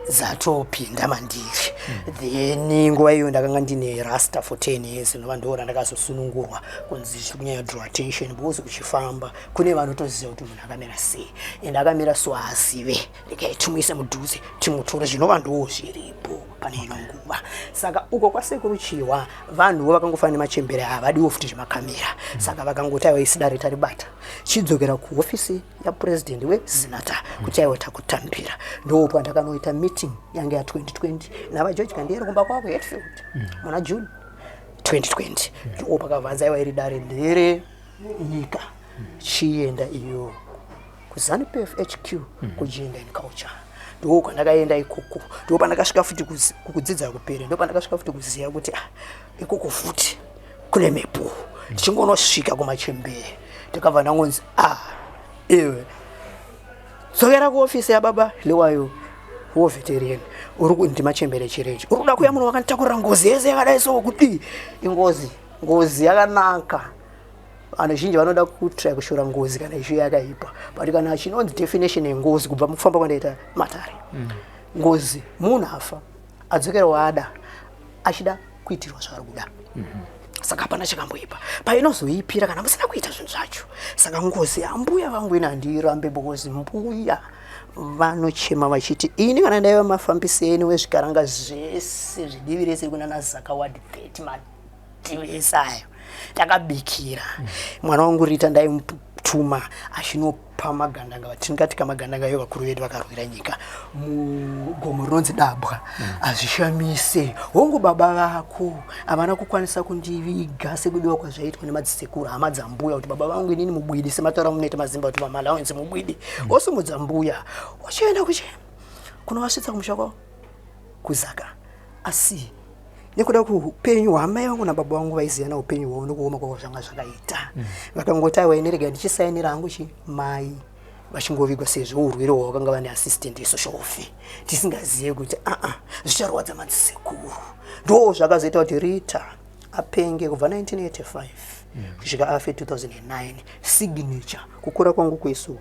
dzatopinda mandiri. Then nguva iyo ndakanga ndine rasta for 10 years, inova ndo randakazosunungurwa kunzi zviri kunyanya draw attention, because uchifamba kune vanotoziva kuti munhu akamira sei, and akamira so haazive, regai timuise mudhuze timutore, zvinova ndo zviripo pane ino nguva. Saka uko kwasekuru Chihwa vanhuwo vakangofanana nemachembere, havadiwo futi zvemakamera. Saka vakangoti, "Aiwa, isi dare taribata, chidzokera kuhofisi yapurezidendi weZinata kuti aiwa, takutambira." Ndo pandakanoita meeting yange ya2020 navaGeorge Kandiyero kumba kwavo kuHatfield muna June 2020. Ndo pakabvanza, "Aiwa, iri dare ndere nyika, chienda iyo kuZANU PF HQ kuGender and Culture." Ndo kwandakaenda ikoko, ndo pandakasvika futi kukudzidza kupere, ndo pandakasvika futi kuziva kuti, ah, ikoko futi kune mhepo. Tichingonosvika kumachembere, ndakabva ndangonzi, "Ah, iwe, dzokera kuofisi yababa Liwayo war veteran. Uri ndimachembere chirenje, uri kuda kuya munhu wakanditakurira ngozi yese yakadai, so kudii?" Ingozi, ngozi yakanaka. Vanhu zhinji vanoda kutry kushora ngozi kana ishu yakaipa, but kana chinonzi definition yengozi, kubva mukufamba kwandaita matare, ngozi munhu afa adzokera waada achida kuitirwa zvaari kuda. Saka hapana chakamboipa painozoipira kana musina kuita zvinhu zvacho. Saka ngozi yambuya vangu ina handiirambe, because mbuya vanochema vachiti, "Ini kana ndaiva mafambiseni wezvikaranga zvese zvidivi rese kunana Zaka ward 30, mativi ese ayo ndakabikira mwana wangu Rita, ndaimutuma achinopa magandanga." Vatingati kamagandanga iyo vakuru vedu vakarwira nyika mugomo rinonzi Dabwa. Hazvishamise, hongu baba vako havana kukwanisa kundiviga sekudiwa kwazvaitwa nemadzisekuru, hama dzambuya, kuti baba vangu inini mubwidi, semataura munoita mazimba kuti mamallowances mubwidi, osumudza mbuya ochienda kuchi kunovasvitsa kumusha kwavo kuZaka. Asi nekuda kweupenyu hwamai vangu nababa vangu, vaiziyana upenyu hwavo nekuoma kwavo zvanga zvakaita, vakangoti, "Aiwa, inerega ndichisainira hangu chi mai vachingovigwa," sezvo urwere hwavo vakanga vane assistant yesocial welfare, tisingazive kuti aa zvicharwadza madzisekuru. Ndo zvakazoita kuti Rita apenge kubva 1985 kusvika afe 2009. Signature, kukura kwangu kwesu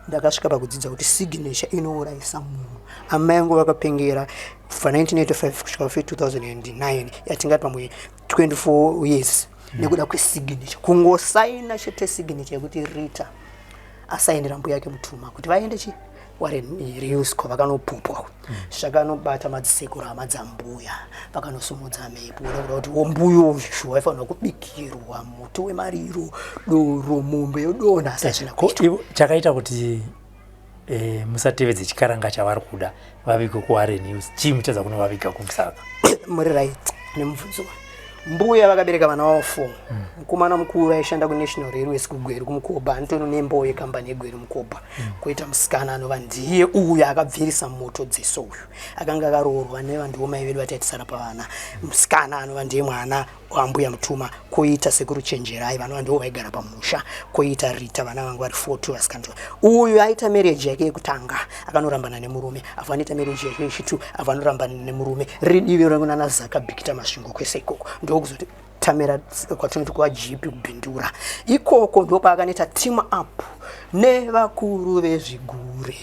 ndakasvika pakudzidza kuti signature inourayisa munhu. Amai vangu vakapengera kubva 1985 kusvika afe 2009, yatingati pamwe 24 years, nekuda kwesignature, kungosaina chete signature yekuti Rita asainira mbuya yake mutuma kuti vaende chi Warren Hills kwavakanopupwa. Zvakanobata madzisekuru, hama dzambuya, vakanosumudza mhepo nekuda kuti wombuyo shuwa waifanirwa kubikirwa muti wemariro, doro, mombe yodonha, asi hazvina Ko kuitwa. Ivo chakaita kuti musatevedze chikaranga chavari kuda vavigwe kuWarren Hills chii, muchadza kunovaviga kumusaka? Muri right nemubvunzo. Mbuya vakabereka vana vavo four. Mukomana mukuru aishanda kuNational Railways kuGweru kuMukoba, anotoni nembowo yekambani yeGweru Mukoba. Koita musikana anova ndiye uyu akabvirisa moto dzeso, uyu akanga akaroorwa nevanhuwo mai vedu vataitisana pavana, musikana anova ndiye mwana wambuya Mutuma. Koita sekuru Chenjerai vanova ndivo vaigara pamusha. Koita Rita, vana vangu vari four, two vasikana. Uyu aita marriage yake yekutanga, akanorambana nemurume, abva anoita marriage yake yechitu, abva anorambana nemurume. Riri divi rekunana Zaka, Bikita, Masvingo kwese ikoko, ndokuzoti tamera kwatinoti kwaGP kuBindura ikoko, ndopaakanoita team up nevakuru vezvigure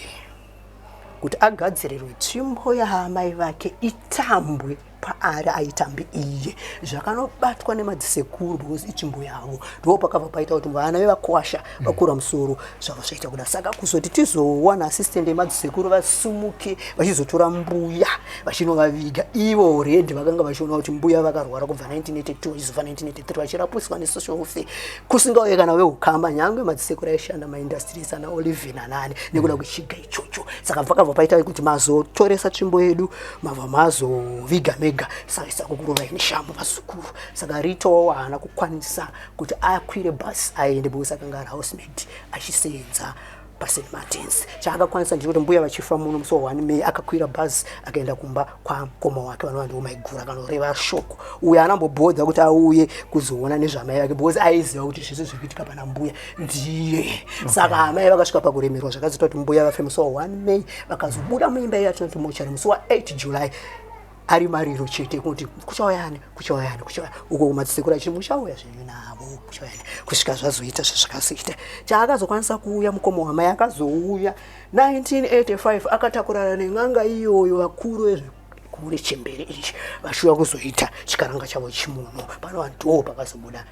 kuti agadzirirwe tsvimbo yaamai vake itambwe paari, aitambi iye. Zvakanobatwa nemadzisekuru because itsvimbo yavo. Ndo pakabva paita kuti vana vevakwasha vakura musoro, zvava zvaita kuda. Saka kuzoti tizowana assistant yemadzisekuru vasumuke vachizotora mbuya vachinovaviga, ivo already vakanga vachiona kuti mbuya vakarwara kubva 1982 vachizofa 1983, vachirapiswa nesocial welfare, kusingauye kana veukama, nyange madzisekuru aishanda maindustries ana Oliven anani, nekuda kwechiga ichocho. Saka pakabva paita kuti mazotoresa tsvimbo yedu, mabva mazoviga mega. mega, saka isakukurovai neshamhu vazukuru. Saka Ritowo haana kukwanisa kuti akwire bus aende because akanga ari housemaid achiseenza paSt Martins. Chaakakwanisa ndechekuti mbuya vachifa muno musi wa 1 May, akakwira bhazi akaenda kumba kwamukoma wake vanova ndiwo maiguru, akanoreva shoko. Uyo anambobhodha kuti auye kuzoona nezvamai vake because aiziva kuti zvese zviri kuitika pana mbuya ndiye. Saka amai vakasvika pakuremerwa zvakazoita kuti mbuya vafe musi wa 1 May, vakazobuda muimba iyo yatinoti mochari musi wa 8 July, ari mariro chete kuti kuchauyani, kuchauyani, kuchauya uko kumadzisekuru achiti muchauya zvenyu navo, kuchauyani, kusvika zvazoita zvezvakazoita. Chaakazokwanisa kuuya mukoma wamai akazouya 1985 akatakurana nen'anga iyoyo, vakuru vezvikuru chembere ichi vachiuya kuzoita chikaranga chavo chimuno panova ndo pakazobuda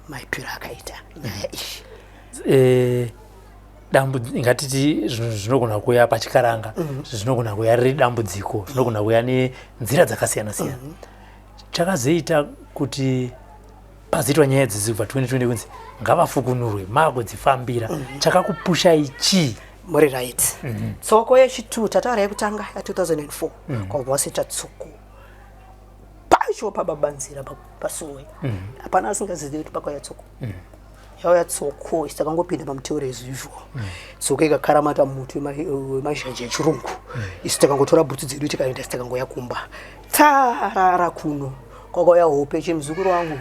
maipiro akaita nyaya iyi. Ngatiti zvinhu zvinogona kuuya pachikaranga, zvinogona kuuya riri dambudziko, zvinogona kuuya nenzira dzakasiyana siyana. Chakazoita kuti pazoitwa nyaya dzidzi kubva 2020 kunzi ngavafukunurwe maakudzifambira, chakakupushai chii? Muri right. Tsoko yechitu tataura yekutanga ya2004, kwabva waseta tsoko pacho pababanzira pasuwe. Hapana asingazivi kuti pakauya tsoko. Yauya tsoko, isi takangopinda pamuteuro as usual. Tsoko ikakaramata muti wemazhanje echirungu. Isi takangotora bhutsu dzedu tikaenda, isi takangoya kumba, tarara kuno. Kwakauya hope, chemuzukuru wangu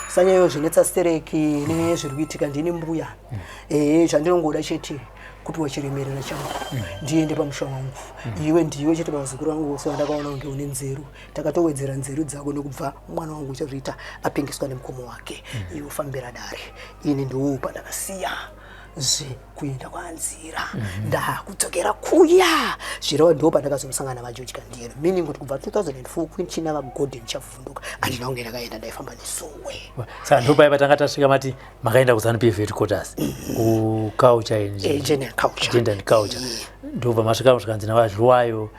sanyayo zvinetsa stereki nezviri kuitika, ndini mbuya. Ehe, zvandinongoda chete kupiwa chiremerera changu, ndiende pamusha wangu. Iwe ndiwe chete pavazukuru vangu vose vandakaona kunge une nzeru. Takatowedzera nzeru dzako nekubva mwana wangu uchazviita apingiswa nemukomo wake. Iwe fambira dare, ini ndiwo pandakasiya zvekuenda kwanzira, ndakudzokera kuya. Zvireva ndo pandakazosangana naVaGeorge Kandiyero, meaning kuti kubva 2004 kuchina vaGordon Chavhunduka handina kunge ndakaenda, ndaifamba nesowe. Saka ndopaya patanga tasvika mati makaenda kuZANU PF headquarters kuculture and Gender and culture. Gender and culture. Ndobva masvika zvikanzi navaZhluwayo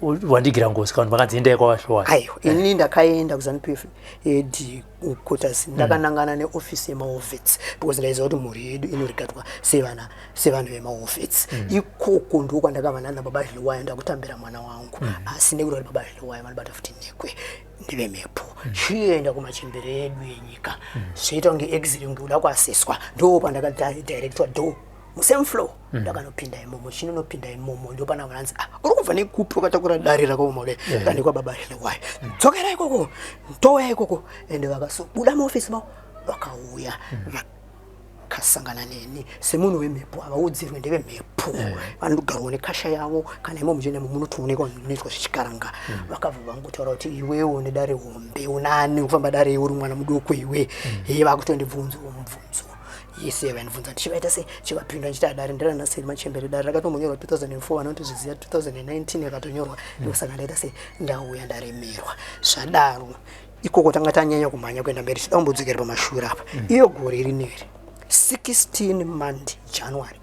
wandigira ngozi, kana kuti makanzi endai kwavaZhluwayo? Aiwa, inini ndakaenda kuZANU PF headquarters ndakanangana neofisi yemawar vets because ndaiziva kuti mhuri yedu inorigatwa sevana, sevanhu vemawar vets. Ikoko ndokwandakava nana baba Dhliwayo, ndakutambira mwana wangu. Asi nekuda kuti baba Dhliwayo vanobata futi nekwe ndevemhepo, chienda kumachembere edu enyika, zvoita kunge exit, kunge kuda kuaseswa, ndo pandakadirectwa do musame floor. Ndakanopinda imomo, chinonopinda imomo ndo pana vananzi, "Ah, uri kubva nekupi wakatakura dare rakaoma kudai?" Ndikwa baba Dhliwayo, "Dzokera ikoko, ndouya ikoko." Ende vakasobuda muofisi mavo, vakauya vakasangana neni semunhu wemhepo. Havaudzirwe, ndevemhepo, vanogarwa nekasha yavo. Kana imo muchinemo munotoonekwa munoitwa zvechikaranga. Vakabva vangotaura kuti, "Iwewo nedare hombe, unani kufamba dare iwe uri mwana mudoko iwe?" He, vakutondibvunzawo mubvunzo yese yavaindibvunza, ndichivaita sei, chivapindura ndichiti dare nderanaseri machembere, dare rakatombonyorwa 2004, vanotozviziva, 2019 yakatonyorwa. Ndosaka ndaita sei, ndauya ndaremerwa. Zvadaro ikoko tanga tanyanya kumhanya kuenda mberi, tida kumbodzokera pamashure apa. Iyo gore rineri 16 Monday January,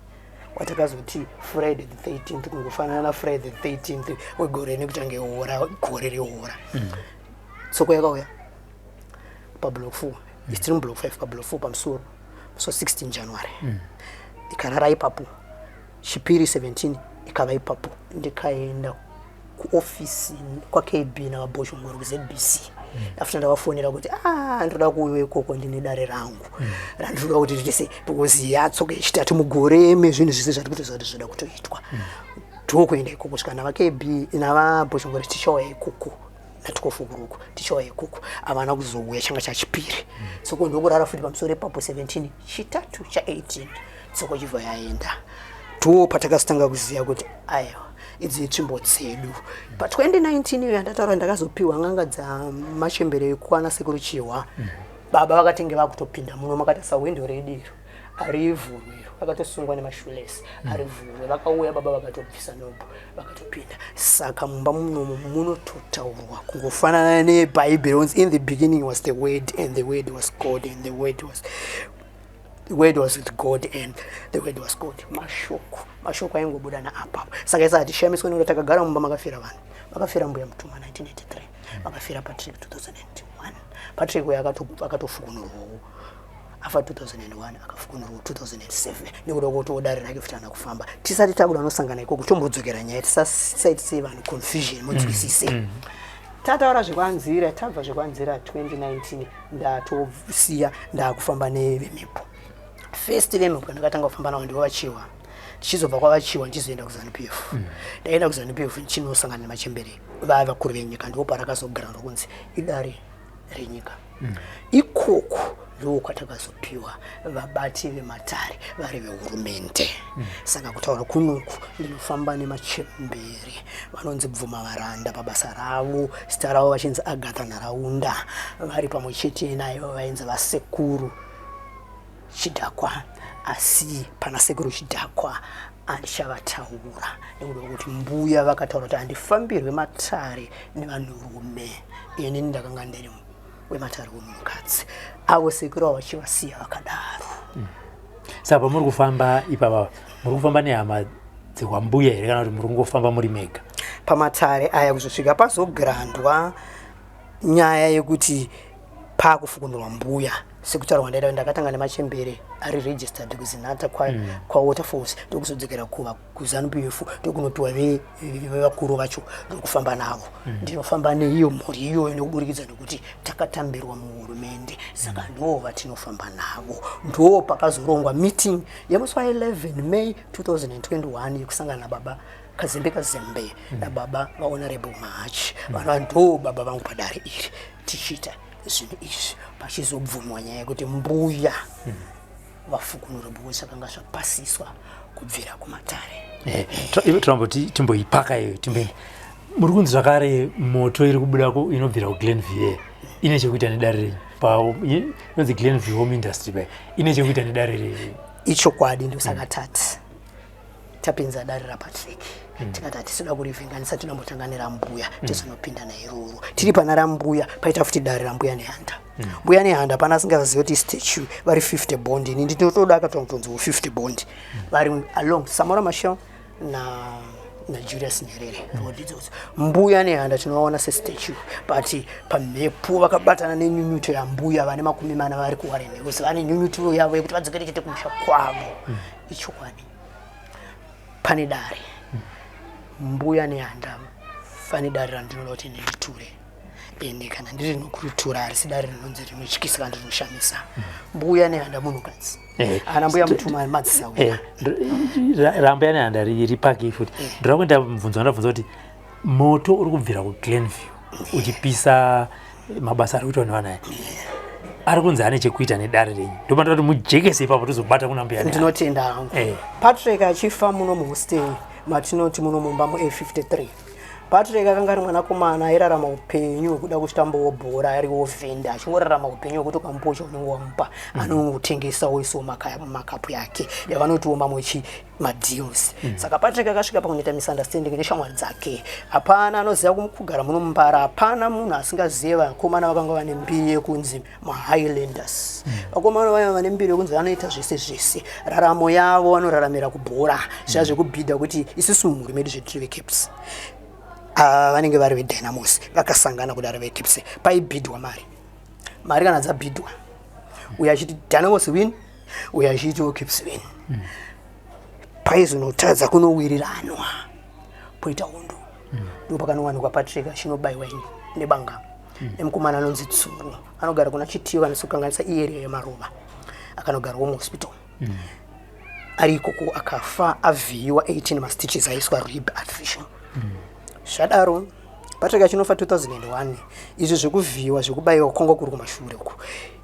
watakazoti Friday the 13th, kungofanana naFriday the 13th wegore nekutange hora, gore rehora. Tsoko yakauya pablock 4, isitiri mublock 5, pablock 4 pamusoro, so 16 January ikarara ipapo. Chipiri 17 ikava ipapo. Ndikaenda kuofisi kwaKB navaBoshongoro kuZBC after ndavafonera kuti, "Ah, ndoda kuuya ikoko, ndine dare rangu randinoda kuti nditese," because yatsoka yechitatu mugore mezvinhu zvese zvati kutoziva kuti zvoda kutoitwa. Ndokuenda ikoko kusvika navaKB navaBoshongoro, tichauya ikoko na12 o'clock, tichauya ikoko. Havana kuzouya, changa chachipiri. Tsoko ndokurara futi pamusoro ipapo 17, chitatu cha18 tsoko chibva yaenda. Ndo patakazotanga kuziva kuti aiwa, idzi itsvimbo dzedu. Pa2019 iyo yandataura, ndakazopiwa n'anga dzamachembere ekwana sekuru Chihwa. Baba vakatenge vakutopinda muno, makatarisa hwindo redu iro harivhurwe, iro rakatosungwa nemashoelace, harivhurwe. Vakauya baba vakatobvisa knob, vakatopinda. Saka mumba munomu munototaurwa kungofanana nebhaibheri onzi, "In the beginning was the Word, and the Word was God, and the Word was with God, and the Word was God." Mashoko aingobuda naapapo. Saka isa hatishamiswe nekuti takagara mumba makafira vanhu. Vakafira mbuya Mutuma 1983, vakafira Patrick 2001. Patrick uyo akatofukunurwawo afa 2001, akafukunurwa 2007 nekuda kwekuti dare rake futi ana kufamba. Tisati takuda anosangana ikoko, tombodzokera nyaya, tisaitise vanhu confusion, munzwisise. Tataura zvekwanzira, tabva zvekwanzira 2019, ndatosiya ndakufamba nevemhepo. First vemhepo ndakatanga kufamba navo ndivo vachiwa. Ndichizobva kwavachiwa ndichizoenda kuZanu PF. Ndaenda kuZanu PF ndichinosangana nemachembere vaya vakuru venyika, ndipo parakazogara rokunzi idare renyika. Ikoko ndo kwatakazopiwa vabati vematare vari vehurumende. Saka kutaura kunoku ndinofamba nemachembere vanonzi Bvuma Varanda pabasa ravo, zita ravo vachinzi Agatha Nharaunda, vari pamwe chete naivo vainzi vaSekuru Chidhakwa. Asi pana Sekuru Chidhakwa handichavataura nekuda kwekuti mbuya vakataura kuti handifambirwe matare nevanhurume, ini ndakanga ndiri wematare wemunhukadzi, avo sekuru avo vachivasiya vakadaro. Saka pamuri kufamba ipapa, muri kufamba nehama dzekwambuya here kana kuti muri kungofamba muri mega? Pamatare aya kuzosvika pazograndwa nyaya yekuti pakufukunurwa mbuya, sekutaura kwandaita, ndakatanga nemachembere ari registered kuZinatha kwaWaterfalls, ndokuzodzokera kuva kuZanu PF, ndokunopiwa vevakuru vacho, ndokufamba navo. Ndinofamba neiyo mhuri iyoyo nekuburikidza nekuti takatambirwa muhurumende, saka ndo vatinofamba navo. Ndo pakazorongwa meeting yemusi wa11 May 2021 yekusangana nababa Kazembe Kazembe nababa vaHonorable Mahachi, vanova ndo baba vangu padare iri, tichiita zvinhu izvi, pachizobvumwa nyaya yekuti mbuya vafukunure because zvakanga zvapasiswa kubvira kumatare. Tiramboti timboipaka iyo, timboenda. Muri kunzi zvakare moto iri kubuda inobvira kuGlenview ine chekuita nedare renyu, inonzi Glenview Home Industry pai, ine chekuita nedare renyu? Ichokwadi, ndosaka tati tapinza dare raPatrick, tikati hatisida kurivhenganisa, tinombotanga nerambuya, tizonopinda nairoro. Tiri pana rambuya, paita futi dare rambuya Nehanda. Mbuya Nehanda pana asingazivi kuti statue vari 50 bond, ini ndinotoda akatotonziwo 50 bond, vari along Samora Machel naJulius Nyerere road idzodzo. Mbuya Nehanda tinovaona sestatue, but pamhepo vakabatana nenyunyuto yambuya vane 40 vari kuWarren Hills, vane nyunyutiro yavo yekuti vadzokere chete kumusha kwavo. Ichokwadi, pane dare mbuya Nehanda, pane dare randinoda kuti ndiriture, ende kana ndiri nokuritura harisi dare rinonzi rinotyisa kana rinoshamisa. Mbuya Nehanda munhukadzi, ana mbuya mutuma madzisawira. Rambuya Nehanda ripaki futi. Ndoda kuenda mubvunzo wandabvunza kuti moto uri kubvira kuGlenview uchipisa mabasa ari kuitwa nevanaya ari kunzi ane chekuita nedare renyu, ndopanoda kuti mujekese ipapo, tozobata kuna mbuya Nehanda. Ndinotenda hangu. Patrick achifa muno muhostel matinoti muno mumba muA53, Patrick akanga ari mwanakomana airarama upenyu hwekuda kuchitambawo bhora, ariwo vhenda, achingorarama upenyu hwekuti ukamupa chaunenge wamupa anongotengesa oisawo mumakapu yake yavanotiwo mamwe chi madeals. Saka Patrick akasvika pakunoita misunderstanding neshamwari dzake. Hapana anoziva kugara muno muMbara, hapana munhu asingazive vakomana vakanga vane mbiri yekunzi maHighlanders. Vakomana vaya vane mbiri yekunzi vanoita zvese zvese, raramo yavo vanoraramira kubhora, zviya zvekubhidha kuti isusu mumhuri medu zvetiri veCaps, vanenge vari veDynamos. Vakasangana kudaro veCaps, paibhidhwa mari. Mari kana dzabhidhwa, uyo achiti Dynamos win, uyo achiitiwo Caps win, paizonotadza kunowiriranwa, poita hondo. Ndo pakanowanikwa Patrick achinobayiwa nebanga nemukomana anonzi Tsuru, anogara kuna Chitiyo kana sikukanganisa iarea yeMaruva, akanogarawo muhospital. Ari ikoko akafa avhiyiwa 18 mastitches, aiswa rib artificial. Zvadaro Patrick achinofa 2001, izvi zvekuvhiyiwa zvekubayiwa kwanga kuri kumashure uku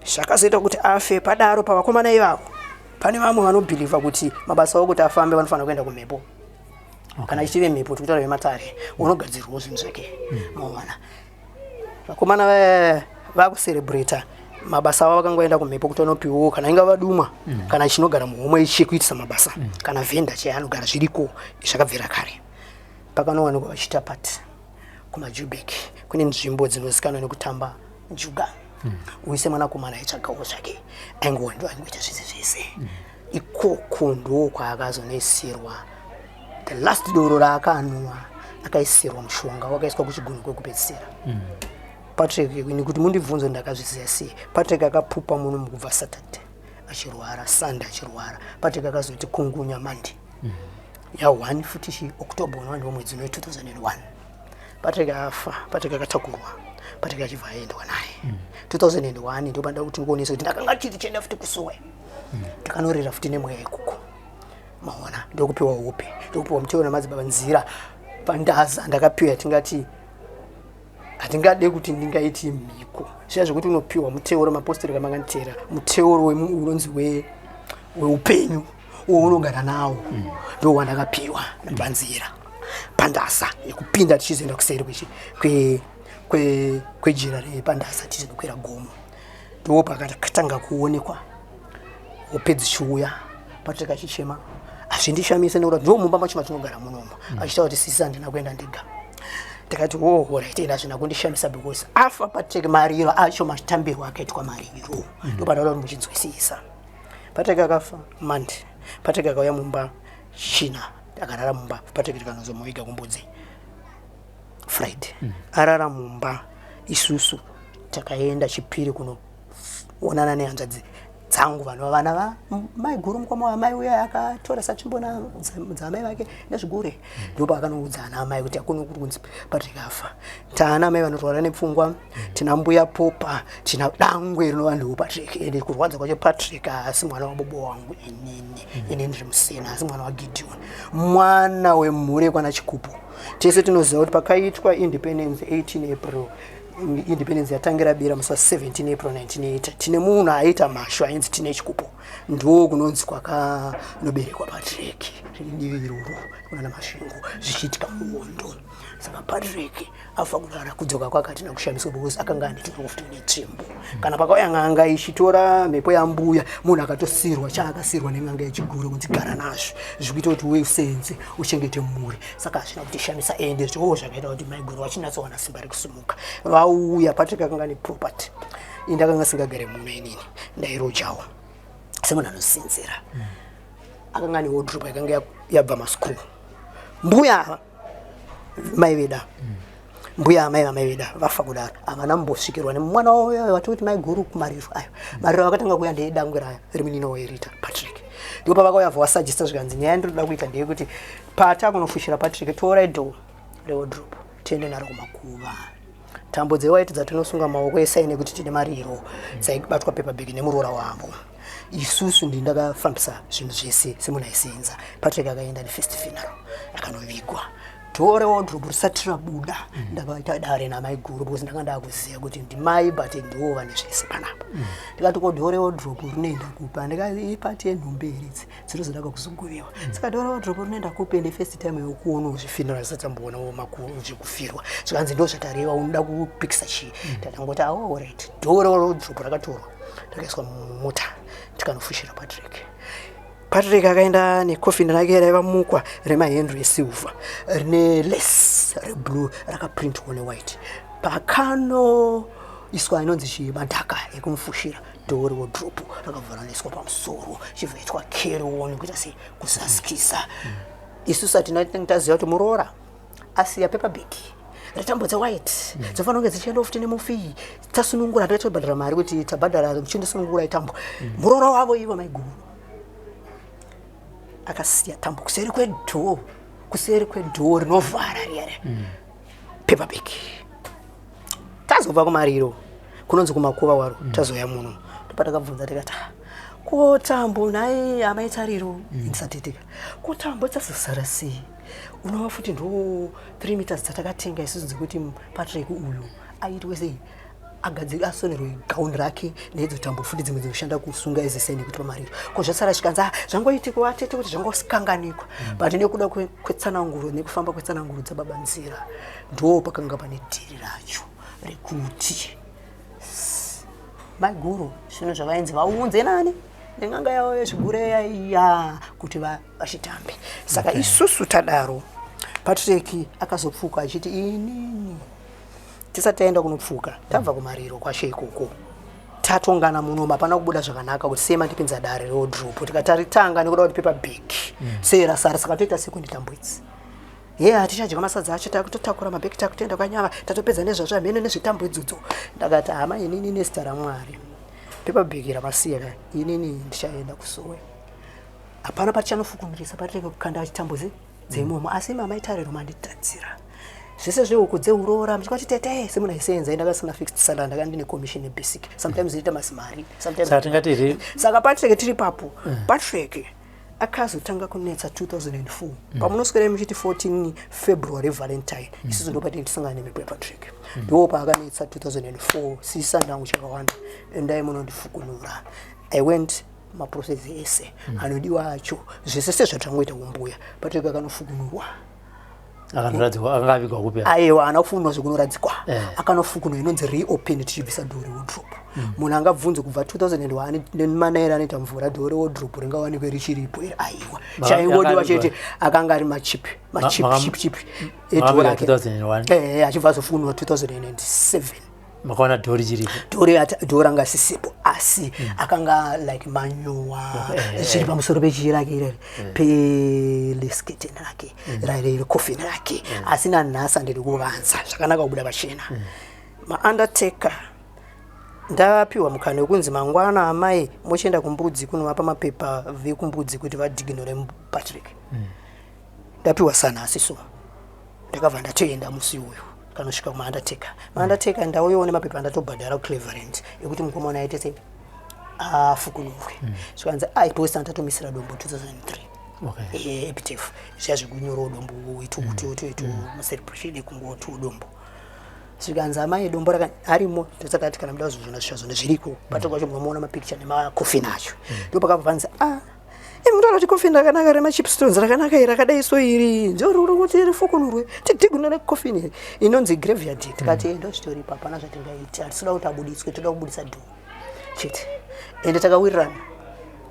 zvakazoita kuti afe. Padaro pavakomana ivavo pane vamwe vanobhilivha kuti mabasa avo kuti afambe vanofanira kuenda kumhepo. Kana ichive mhepo, tikutaura vematare, unogadzirwawo zvinhu zvake. Maona vakomana vakucelebrata mabasa avo vakangoenda kumhepo kuti vanopiwawo kana inga vadumwa kana chinogara muhomwe chekuitisa mabasa, kana vhenda chaanogara zviriko zvakabvira kare. Pakanowanikwa vachiita pati kumaJubek, kune nzvimbo dzinozikanwa nekutamba njuga. Uise mwanakomana aitsvagawo zvake, aingowa ndo aingoita zvese zvese. Ikoko ndo kwaakazonoisirwa the last doro raakanwa, akaisirwa mushonga wakaiswa kuchigunhu kwekupedzisira. Patrick, nekuti mundibvunzo ndakazviziva sei, Patrick akapupa muno mukubva Saturday achirwara, Sunday achirwara. Patrick akazoti kungunya Monday ya1 futi chi October, unova ndiwo mwedzi uno 2001. Patrick afa, Patrick akatakurwa, Patrick achibva aendwa naye. 2001 ndipo pandida kuti ndikuonese kuti ndakanga chiri chienda futi kusuwe. Ndakanorera futi nemweya ikoko. Maona, ndokupiwa hope, ndokupiwa muteuro namadzibaba nzira pandaza ndakapiwa yatingati hatingade kuti ndingaiti mhiko zviya zvekuti unopiwa muteuro mapostori kamanganditeera muteuro unonzi weupenyu uwo unogara nawo ndo wandakapiwa panzira pandasa yekupinda tichizoenda kuseri kwejira repandasa tichizokwira gomo. Ndipo pakatanga kuonekwa hope dzichiuya, Patrick achichema. Hazvindishamise nekuti ndo mumba macho matinogara munomo, achitaura kuti sisi handina kuenda ndega. Ndikati oh alright, ende hazvina kundishamisa because afa Patrick mariro acho matambirwo akaitwa mariro ndo panoda kuti muchinzwisisa. Patrick akafa Monday, Patrick akauya mumba China, akarara mumba. Patrick tikanozomuviga kuMbudzi Friday. Arara mumba, isusu takaenda Chipiri kunoonana nehanzvadzi dzangu vanova vana vamaiguru mukoma wamai uya akatora satsvimbo dzaamai vake nezvigure. Ndipo akanoudza ana amai kuti akuno kuri kunzi Patrick afa. Taana amai vanorwara nepfungwa, tina mbuya Popa, tina dangwe rinova ndiwo Patrick. Ende kurwadza kwacho, Patrick haasi mwana wabobo wangu inini, inini ndiri Musena, asi mwana waGideon, mwana wemhuri yekwana Chikupo. Tese tinoziva kuti pakaitwa independence 18 April, independence yatangira bira musi wa 17 April 1980, tine munhu aiita mhashu ainzi Tine Chikupo. Ndo kunonzi kwakanoberekwa Patrick, riri divi iroro kunana Masvingo, zvichiitika muhondo. Saka Patrick afa kudara, kudzoka kwake hatina kushamiswa because akanga ane futi netsvimbo. Kana pakauya n'anga ichitora mhepo yambuya, munhu akatosirwa chaakasirwa nen'anga yechigure kunzi gara nazvo, zvikuita kuti uwe usenze uchengete mhuri. Saka hazvina kutishamisa, ende zvoo zvakaita kuti maiguru vachinatsowana simba rekusumuka vauya. Patrick akanga neproperty, ini ndakanga singagare muno, inini ndairojawo semunhu anosinzira. Akanga newardrobe yakanga yabva mascrew. Mbuya mai veda, mbuya amai vamai veda vafa kudaro, havana mbosvikirwa nemwana wavo vatoti maiguru kumariro ayo. Mariro vakatanga kuuya ndeyedangwe raya remunino waerita Patrick. Ndipo pavakauya vawasajista, zvikanzi nyaya ndinoda kuita ndeyekuti patakunofushira Patrick, torai door rewardrobe tiende naro kumakuva. Tambo dzewaiti dzatinosunga maoko esaine kuti tine mariro dzaibatwa paper bag nemuroora wavo. Isusu ndi ndakafambisa zvinhu zvese semunhu aisenza. Patrick akaenda nefirst funeral, akanovigwa. Door rewardrobe risati rabuda, ndakaita dare namaiguru because ndanga ndakuziva kuti ndimai but ndiwo vane zvese panapa. Ndikati ko door rewardrobe rinoenda kupi? Andikati ipati yenhumbi here idzi dzinozoda kuzogovewa? Saka door rewardrobe rinoenda kupi? Ende first time yokuonawo zvefuneral zisati amboonawo zvekufirwa. Zvikanzi ndo zvatareva, unoda kupikisa chii? Tatangoti awo alright. Door rewardrobe rakatorwa, rakaiswa mumota, tikanofushira Patrick. Patrick akaenda necoffin rake raiva mukwa remahenry esilver rine lace reblue rakaprintwa newhite. Pakanoiswa inonzi chii, madhaka ekumufushira, door rewardrobe rakabva ranoiswa pamusoro, chibva carry on kuita sei, kusasikisa. Isusu hatina taziva kuti muroora asiya paper bag retambo dzewhite dzofanira kunge dzichiendawo futi nemufi. Tasunungura, ndakatobhadhara mari kuti tabhadhara muchindisunungura itambo. Muroora wavo ivo maiguru akasiya tambo kuseri kwedoor, kuseri kwedoor rinovhara riya paper bag. Tazobva kumariro kunonzi kumakuva waro, tazoya muno, ndopatakabvunza tikati, "Ah, ko tambo nhai amai Tariro?" Ndisatitika, ko tambo dzazosara sei? Unova futi ndo 3 meters dzatakatenga isusu dzekuti Patrick uyu aitwe sei, agadziri asonerwe gauni rake nedzo tambo futi dzimwe dzinoshanda kusunga ezeseni kuti pamariro. Ko zvasara? Zvikanzi, "Ah, zvangoitikwa atete kuti zvangokanganikwa." But nekuda kwetsananguro nekufamba kwetsananguro dzababa nzira, ndo pakanga pane dhiri racho rekuti maiguru zvinhu zvavainzi vaunze nani nen'anga yavo yezvigure yaiya kuti vachitambe. Saka isusu tadaro, Patrick akazopfuka achiti inini tisati taenda kunopfuka, tabva kumariro kwashe ikoko, tatongana munomu, hapana kubuda zvakanaka kuti sei mandipinza dare rewardrobe, tikataritanga nekuda kuti paper bag sei rasara. Saka toita sekundi tambo idzi ye hatichadya masadza acho, takutotakura mabheki takutoenda kwanyava, tatopedza nezvazvo hamene nezvetambo idzodzo. Ndakati hama, inini nezita raMwari, paper bag ramasiya ka, inini ndichaenda kusowe, hapana patichanofukunurisa patireke kukanda chitambo dzeimomo, asi mama itariro manditadzira. Zvese zvehuku dzeuroora muchikati tete semunhu aisenza, ndakasina fixed salary, ndakanga ndine commission nebasic, sometimes inoita mazimari, sometimes. Saka tingati here? Saka Patrick, tiri papo, Patrick akazotanga kunetsa 2004, pamunoswera muchiti 14 February Valentine, isusu ndo patinenge tisangana nemhepo yaPatrick. Ndo paakanetsa 2004. Sisandangu chakawanda, endai munondifukunura. I went maprocess ese anodiwa acho, zvese sezvatangoita kumbuya. Patrick akanofukunurwa. Akanoradzikwa, akanga avigwa kupi? Aiwa, haana kufukunurwa zvekunoradzikwa. Akanofukunurwa inonzi reopen, tichibvisa door rewardrobe. Munhu angabvunze, kubva 2001 nemanaira anoita mvura, door rewardrobe ringawanikwe richiripo here? Aiwa. Chaingodiwa chete akanga ari machip machip chip chip edoor rake. 2001? Achibva azofukunurwa 2007. Makaona door richiripo? Door ranga sisipo, asi akanga like manyowa zviri pamusoro pechii rake ireri, pelesketen rake riri coffin rake. Asi nanhasi handidi kuvanza, zvakanaka kubuda pachena. Maundertaker, ndapiwa mukana wekunzi mangwana amai mochienda kumbudzi kunovapa mapepa vekumbudzi kuti vadignore Patrick. Ndapiwa sanhasi, so ndakabva ndatoenda musi uyu kanosvika kumaundertaker. Maundertaker, ndauyawo nemapepa andatobhadhara kuCleverand ekuti mukomana aite sei, afukunurwe. Zvikanzi ai, because andatomisira dombo 2003. Epitaph zviya zvekunyorawo dombo itutututu, macelebration ekungotiwo dombo. Zvikanzi amai, dombo raka arimo, ndosakati kana muda kuzozviona zvichazona zviriko. Patrick wacho munomuona mapicture nemakofini acho. Ndo pakabva panzi, ah, mutaura kuti coffin rakanaka remachipstones, rakanaka iri, rakadai so, iri nzoruri kuti rifukunurwe tidigunure coffin iri inonzi graveyard. Tikati ndo zvitoripo, hapana zvatingaiti, hatisida kuti abuditswe, toda kubudisa door chete. Ende takawirirana,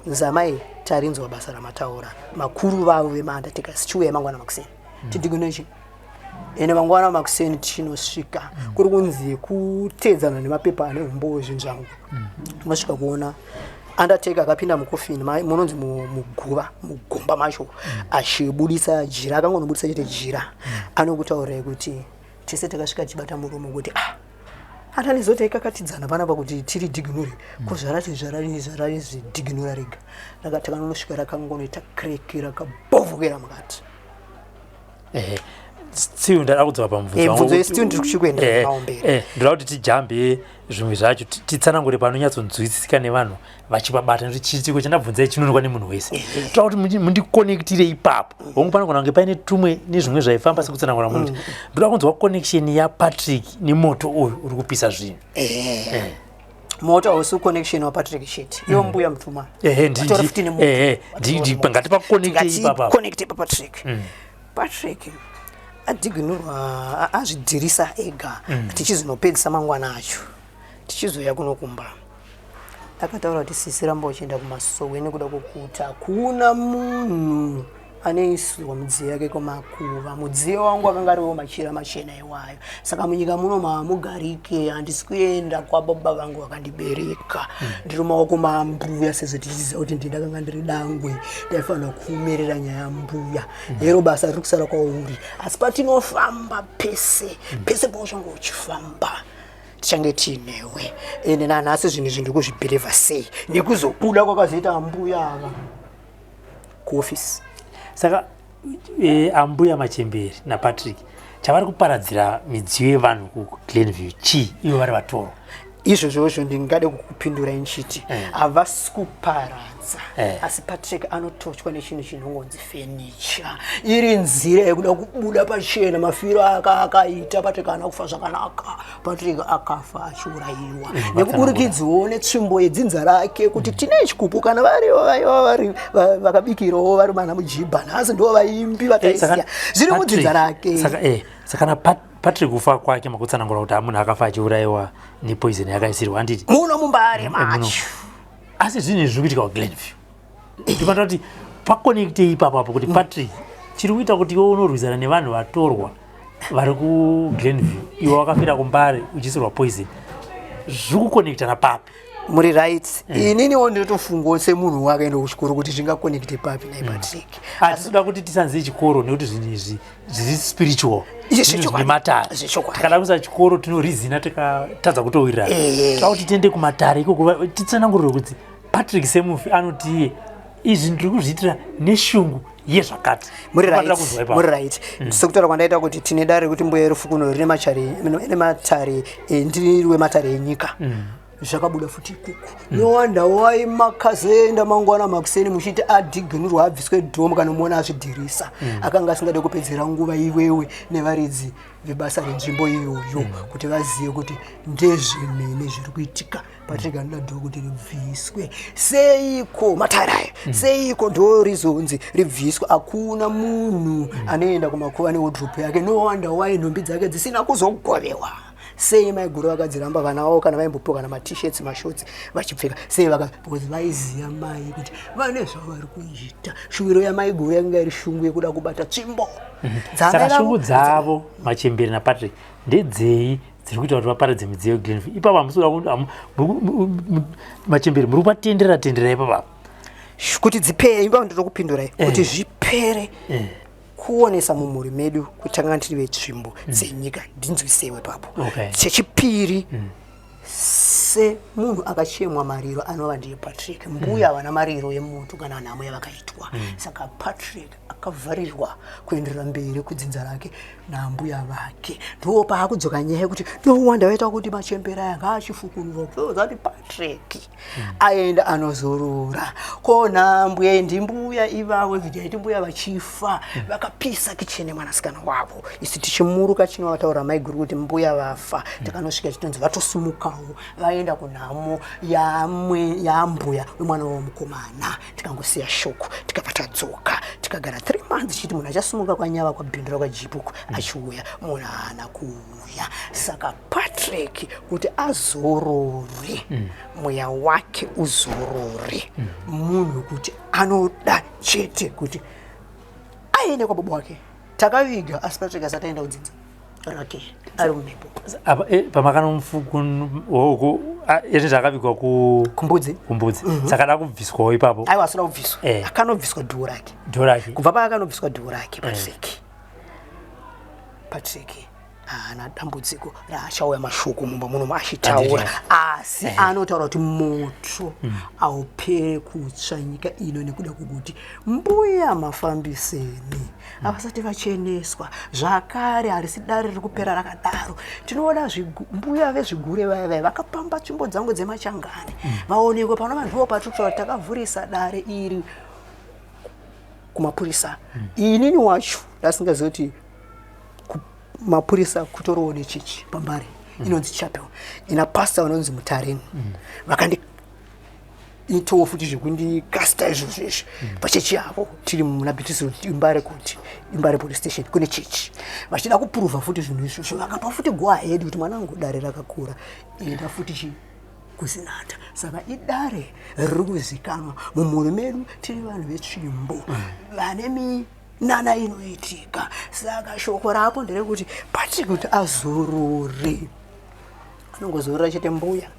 nzamai, tarinzwa basa ramataura, makuru vavo vemaundertaker, sichiuya mangwana makuseni tidigunure chi. Ende mangwana makuseni tichinosvika, kuri kunzi kuteedzana nemapepa ane umbowo wezvinhu zvangu, unosvika kuona undertaker akapinda mukofini munonzi muguva, mugomba macho, achibudisa jira. Akangonobudisa chete jira, anokutaurirai kuti tese takasvika tichibata muromo kuti ah, atanizoti aikakatidzana panapa kuti tiri dignure ko zvarati zvarari zvarari zvidignura rega. Takanonosvika rakangonoita crack, rakabhovhokera mukati. Ehe, still ndada kudzoka pamubvunzo wangu. Bvunzo still ndiri kuchikuenda nawo mberi. Ndoda kuti tijambe zvimwe zvacho, titsanangure panonyatsonzwisisika nevanhu vachipabata, nekuti chiitiko chandabvunzai chinoonekwa nemunhu wese. Toda kuti mundikonekitire ipapo. Hongu, panogona kunge paine tumwe nezvimwe zvaifamba sekutsanangura munhu. Ndoda kunzwa connection yaPatrick nemoto uyu uri kupisa zvinhu. Moto hausi connection waPatrick chete, iwo mbuya mutuma. Ehe, Vatora futi nemoto. Ehe, ngatipakonekte ipapa. Connect paPatrick. Patrick adiginurwa, azvidhirisa ega. Tichizonopedzisa mangwana acho, tichizoya kunokumba, akataura kuti sisi, ramba uchienda kumasowe nekuda kwokuti hakuna munhu anoisirwa mudziyo yake kumakuva. Mudziyo wangu akanga ariwo machira machena iwayo, saka munyika muno maamugarike. Handisi kuenda kwababa vangu vakandibereka, ndiri maoko maambuya, sezvo tichiziva kuti ndindakanga ndiri dangwe, ndaifanira kuumirira nyaya yambuya. Hero basa riri kusara kwauri, asi patinofamba pese pese pauchange uchifamba, tichange tiinewe. Ende nanhasi zvinhu izvi ndiri kuzvibhilivha sei nekuzobuda kwakazoita ambuya ava kuofisi. Saka ambuya machemberi naPatrick chavari kuparadzira midziyo yevanhu kuGlenview chii, ivo vari vatorwa? Izvozvozvo ndingade kukupindura nchiti havasi kuparadza, asi Patrick anotochwa nechinhu chinongonzi fenicha. Iri nzira yekuda kubuda pachena mafiro aka akaita Patrick. Haana kufa zvakanaka. Patrick akafa achiurayiwa nekuburikidziwo netsvimbo yedzinza rake, kuti tine chikupu kana varivo vaiva vari vakabikirawo vari mana mujibha, nhasi ndo vaimbi vataisiya, zviri mudzinza rake. Saka na Patrick, kufa kwake makutsanangura kuti amunhu akafa achiurayiwa nepoison yakaisirwa, handiti? Muno muMbare macho. Asi zvinhu izvi zviri kuitika kuGlenview. Ndibata kuti pakonekte ipapo apo kuti Patrick, chiri kuita kuti iwe unorwisana nevanhu vatorwa vari kuGlenview, iwe wakafira kuMbare uchiisirwa poison, zviri kukonektana papi? Muri right. Ininiwo ndinotofungawo semunhu wakaenda kuchikoro kuti zvingakonekte papi nai Patrick. Hatitoda kuti tisanzive chikoro, nekuti zvinhu izvi zviri spiritual. Izvi zvinhu zvechokwadi. zvine matare. Zvechokwadi. Tikada kuisa chikoro tinorizina, tikatadza kutowirirana. Toda kuti tiende kumatare ikoko, titsanangurire kuti Patrick semufi anoti iye izvi ndiri kuzviitira neshungu. yezvakati. Muri right, muri right. Sekutaura kwandaita kuti tine dare rekuti mbuya yerufukuno rine machari, rine matare, ndiri wematare enyika. Zvakabuda futi ikoko. No wonder why makazoenda mangwana makuseni muchiti adhiginurwa abviswe dhomu kana muona azvidhirisa. Akanga asingade kupedzera nguva iwewe nevaridzi vebasa renzvimbo iyoyo kuti vazive kuti ndezvemene zviri kuitika. Patrick anoda dhoo kuti ribviswe. Seiko matare aya? Seiko dhoo rizonzi ribviswe? Hakuna munhu anoenda kumakuva newardrobe yake. No wonder why nhumbi dzake dzisina kuzogovewa. Sei maiguru vakadziramba vana vavo kana vaimbopiwa kana matishets, mashotsi vachipfeka? Sei vaka? Because vaiziva mai kuti vane zvavari kuita. Shuviro yamaiguru yakanga iri shungu yekuda kubata tsvimbo. Saka shungu dzavo machembere naPatrick ndedzei dziri kuita kuti vaparadze midziyo yeGlenview ipapo? Hamusi machembere muri kuvatendera tendera ipapa. Kuti dzipere, ipapo ndinokupindurai kuti zvipere kuonesa mumhuri medu kuti tanga tiri vetsvimbo dzenyika. Ndinzwisewe papo. Chechipiri, semunhu akachemwa mariro anova ndiye Patrick, mbuya havana mariro yemoto kana nhamo yavakaitwa. Saka Patrick akavharirwa kuenderera mberi kudzinza rake nambuya vake. Ndo paakudzoka nyaya yekuti no wonder vaita kuti machembera aya ngaachifukunurwa zati Patrick aenda anozorora. Ko nhambwe ndimbuya ivavo vijaiti mbuya vachifa vakapisa kicheni mwanasikana wavo. Isu tichimuruka chinovataura maiguru kuti mbuya vafa, takanosvika chitonzi vatosimukawo vaenda kunhamo yambuya wemwana wavo mukomana. Tikangosiya shoko, tikabva tadzoka, tikagara 3 months chiti munhu achasimuka kwanyava kwabhindura kwajipuku achiuya, munhu haana kuuya. Saka Patrick kuti azorore, mweya wake uzorore, munhu kuti anoda chete kuti aende kwababa wake. Takaviga, asi Patrick asati aenda kudzinza rake ari mumhepo. Apa pamakanomfuku ere zvakavigwa ku Kumbudzi. Kumbudzi. Saka da kubviswawo ipapo? Aiwa, asina kubviswa. Akanobviswa dhuo rake. Ndo rake. Kubva paakanobviswa dhuo rake Patrick, Patrick haana dambudziko raachauya mashoko mumba munomu achitaura, asi anotaura kuti moto haupere kutsva nyika ino nekuda kwokuti mbuya mafambiseni havasati vacheneswa zvakare. Harisi dare riri kupera rakadaro. Tinoona mbuya vezvigure vaya vaya vakapamba tsvimbo dzangu dzemachangani vaonekwe pano. Vanhuwo patiri kutaura takavhurisa dare iri kumapurisa. Inini wacho ndasingazivi kuti mapurisa kutoriwo nechechi paMbare inonzi chapel ina pastor vanonzi Mutareni. Vakandi itowo futi zvekundikasta izvozvo izvi pachechi yavo. Tiri muna Beatrice Road, Imbare, kuti Imbare police station kune chechi, vachida kupuruvha futi zvinhu izvozvo. Vakapa futi go ahead kuti mwanangu, dare rakakura, enda futi chi kuzinata. Saka idare riri kuzikanwa mumhuri medu. Tiri vanhu vetsvimbo vane minana inoitika. Saka shoko rako nderekuti Patrick kuti azorore, anongozorora chete mbuya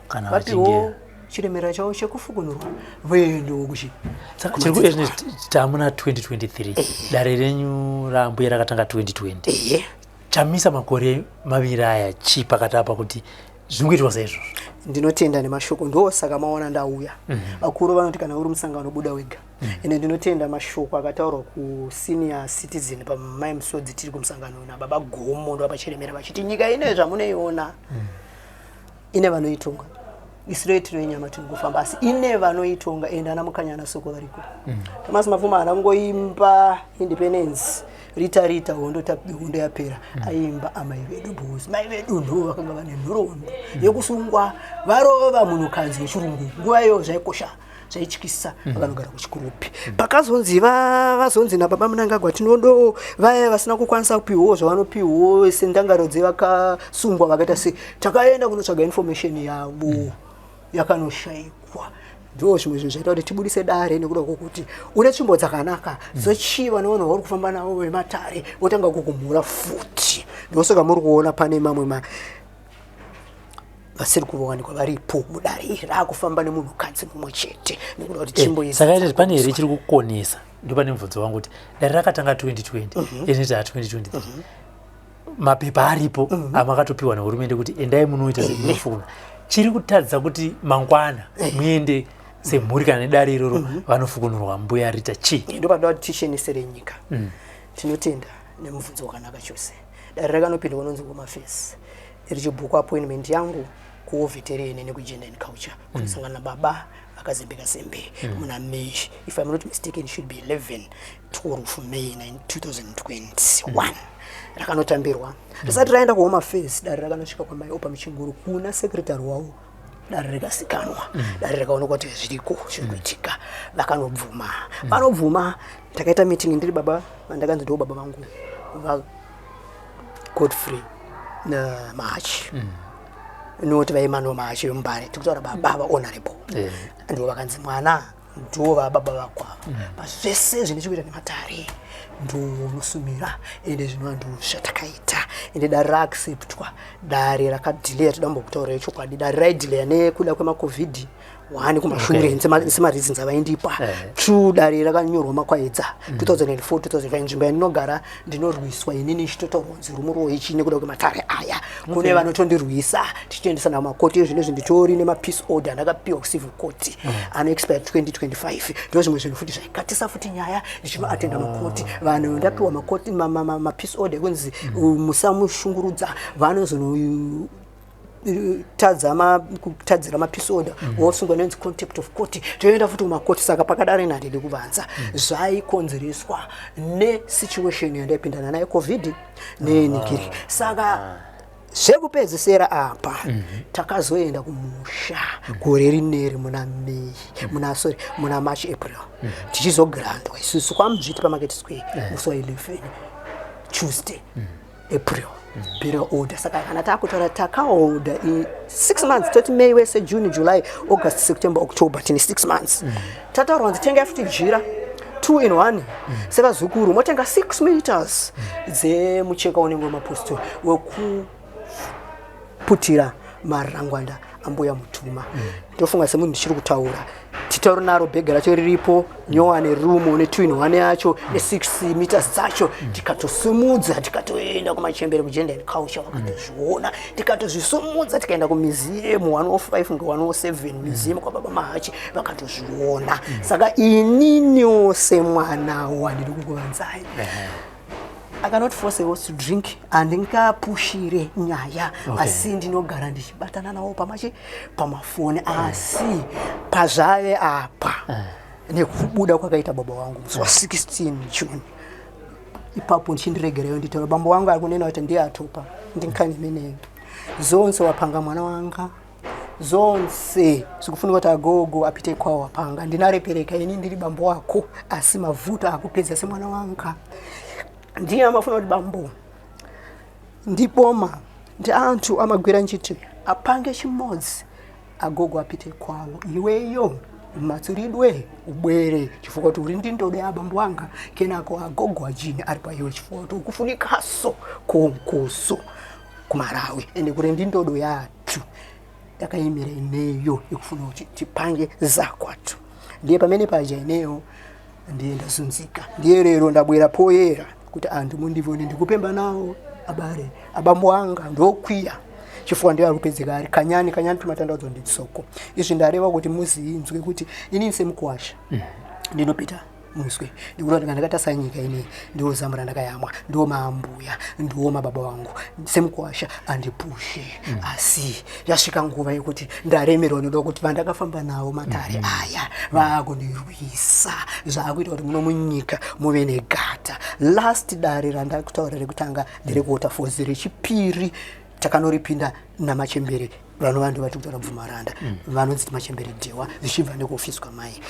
kana vapiwo vachinge chiremera chavo chekufukunurwa, voendawo kuchi Saka chiri kuezvino tamuna 2023, dare renyu rambuya rakatanga 2020. Ehe. Chamisa makore 2 aya chii pakati apa kuti zvingoitwa saizvozvo? Ndinotenda nemashoko. Ndosaka maona ndauya. Vakuru vanoti kana uri musangano buda wega. Ende ndinotenda mashoko akataurwa kusenior citizen pamai Musodzi tiri kumusangano nababa Gomo ndovapachiremera vachiti nyika ine zvamunoiona ine vanoitonga. Isiro tiri yenyama tiri kufamba, asi ine vanoitonga. Ende ana Mukanyana Soko variko. Thomas Mapfuma haana kungoimba independence rita rita hondo, hondo yapera. Aiimba amai vedu because mai vedu ndo vakanga vane nhoroondo yekusungwa varova munhukadzi wechirungu. Nguva iyoyo zvaikosha, zvaityisa. Vakanogara kuChikurupi. Pakazonzi vazonzi nababa Munangagwa tinodo vaya vasina kukwanisa kupiwawo zvavanopiwawo sendangaro dzevakasungwa vakaita sei, takaenda kunotsvaga information yavo, yakanoshayikwa. Ndo zvimwe zvinhu zvaita kuti tibudise dare nekuda kwokuti une tsvimbo dzakanaka dzochiva nevanhu vauri kufamba navo vematare votanga kukumhura futi. Ndosaka muri kuona pane mamwe ma vasiri kuwanikwa varipo mudare iri raakufamba nemunhukadzi mumwe chete nekuda kuti tsvimbo idzi Saka ine pane here chiri kukonesa? Ndo pane mubvunzo wangu kuti dare rakatanga 2020, ine taa 2023, mapepa aripo amakatopiwa nehurumende kuti endai munoita semunofuna. Chiri kutadza kuti mangwana muende Semhuri kana nedare iroro vanofukunurwa mbuya Rita chii? Ndopanoda kuti tichenesere nyika. Tinotenda nemubvunzo wakanaka chose. Dare rakanopindwa kunonzi Home Affairs richibhukwa appointment yangu kuwar veteran nekuGender and Culture kunosangana nababa VaKazembe Kazembe muna May, if I'm not mistaken, should be 11 12 May 2021. Rakanotambirwa. Risati raenda kuHome Affairs, dare rakanosvika kwamai Opa Muchinguru kuna secretary wavo. Dare rikasikanwa, dare rikaonekwa kuti zviriko zviri kuitika. Vakanobvuma, vanobvuma. Takaita meeting ndiri baba vandakanzi ndo baba vangu vaGodfrey Mahachi, noti vaEmmanuel Mahachi vemuMbare. Tikutaura baba vaHonorable. Ndo vakanzi mwana ndo vababa vako ava, pazvese zvine chekuita nematare ndo unosumira. Ende zvinova ndo zvatakaita, ende dare raacceptwa. Dare rakadhileya, toda mbokutaura chokwadi, dare raidhileya nekuda kwemaCOVID 1 kumashure. Semareasons avaindipa. Two, dare rakanyorwa makwaedza 2004 2005. Nzvimbo yandinogara ndinorwiswa inini, ichitotaurwa kunzi rumuro ichi nekuda kwematare aya. Kune vanotondirwisa, tichitoendesana kumakoti. Zvinezvi nditori nemapeace order andakapiwa kucivil court anoexpire 2025. Ndo zvimwe zvinhu futi zvaikatisa futi nyaya, ndichinoatenda makoti. Vanhu ndapiwa makoti mapeace order ekunzi musamushungurudza, vanozono tadza kutadzira mapeace order, wosungwa nenzi contempt of court, toenda futi kumakoti. Saka pakadaro ina handidi kuvanza zvaikonzereswa nesituation yandaipindana nayo, COVID neningiri. Saka zvekupedzisira apa, takazoenda kumusha gore rineri muna May, muna, sorry, muna March, April, tichizograndwa isusu kwaMudzviti paMarket Square musi wa11 Tuesday, April, burial order. Saka kana takutaura takaorder 6 months, toti May wese, June, July, August, September, October, tine 6 months. Tataurwa kunzi tengai futi jira 2 in 1 sevazukuru, motenga 6 meters dzemucheka unenge wemapostori wekuputira marangwanda ambuya Mutuma. Ndofunga semunhu ndichiri kutaura, titauri naro bhegi racho riripo nyowani rumo ne2 in 1 yacho ne6 meters dzacho. Tikatosumudza, tikatoenda kumachembere kuGender and Culture, vakatozviona. Tikatozvisumudza, tikaenda kumuseum 105 nge107, museum kwababa Mahachi, vakatozviona. Saka ininiwo semwana wandiri kukuvanzai, I cannot force a horse to drink, handingapushire nyaya. Asi ndinogara ndichibatana navo pamachi pamafoni. Asi pazvave apa, nekubuda kwakaita baba vangu musi wa16 June ipapo, ndichindiregereyo nditaura, bambo vangu ari kunena kuti ndiye atopa ndinkani imeneyo zonse wapanga mwana wanga zonse zikufunika kuti agogo apite kwawo wapanga. Ndinarepereka ini ndiri bambo wako, asi mavuto akupedza semwana wanga. Ndiye amafuna kuti bambo ndiboma ndi anthu amagwira ntchito apange chimodzi, agogo apite kwawo, iweyo matsuridwe ubwere chifukwa kuti uri ndi ndodo ya abambo anga. Kenako agogo ajini ali pa iwe chifukwa kuti ukufunikaso konkoso kuMalawi, ende kuri ndi ndodo yathu yakayimira ineyo ikufuna kuti tipange zakwathu. Ndiye pamene paja ineyo ndiye ndazunzika. Ndiye lero ndabwera poyera kuti anthu mundivone, ndikupemba nawo abale abambo anga ndokwiya chifukwa ndiye ari kupedzeka ari kanyani kanyani tumatandaudzo nditsoko. Izvi ndareva kuti muzinzwe kuti inini semukwasha ndinopita muswe ndikuti kana ndakatarisa nyika inei, ndiwo zamu randakayamwa, ndiwo maambuya, ndiwo mababa vangu. Semukwasha andipushe, asi yasvika nguva yekuti ndaremerwa noda kuti vandakafamba navo matare aya vaakundirwisa, zvaakuita kuti muno munyika muve negata. Last dare randakutaura rekutanga nderekuWaterfalls. Rechipiri takanoripinda namachembere vanova ndo vari kutaura Bvumaranda, vanonzi machembere Dhewa, zvichibva nekuofisi kwamai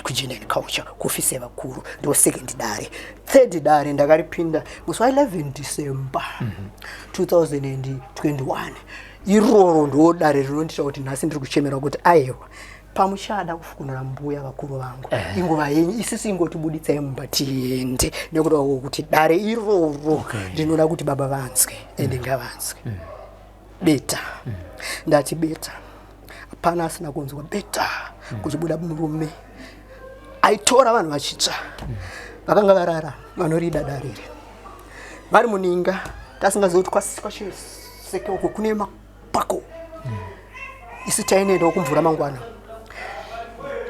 kuGender and Culture, kuofisi yevakuru. Ndo second dare. Third dare ndakaripinda musi wa11 December 2021. Iroro ndo dare rinondiita kuti nhasi ndiri kuchemera kuti aiwa, pamuchada kufukunura mbuya vakuru vangu, inguva yenyu, isisi ingotibuditsai mumba tiende, nekuda kuti dare iroro ndinoda kuti baba vanzwe, ende ngavanzwe beta. Ndati beta, hapana asina kunzwa beta kuchibuda murume aitora vanhu vachitsva vakanga varara, vanorida darire vari muninga, tasingazivi kuti kwaseke uko kune mapako. Isu tainoendawo kumvura mangwana.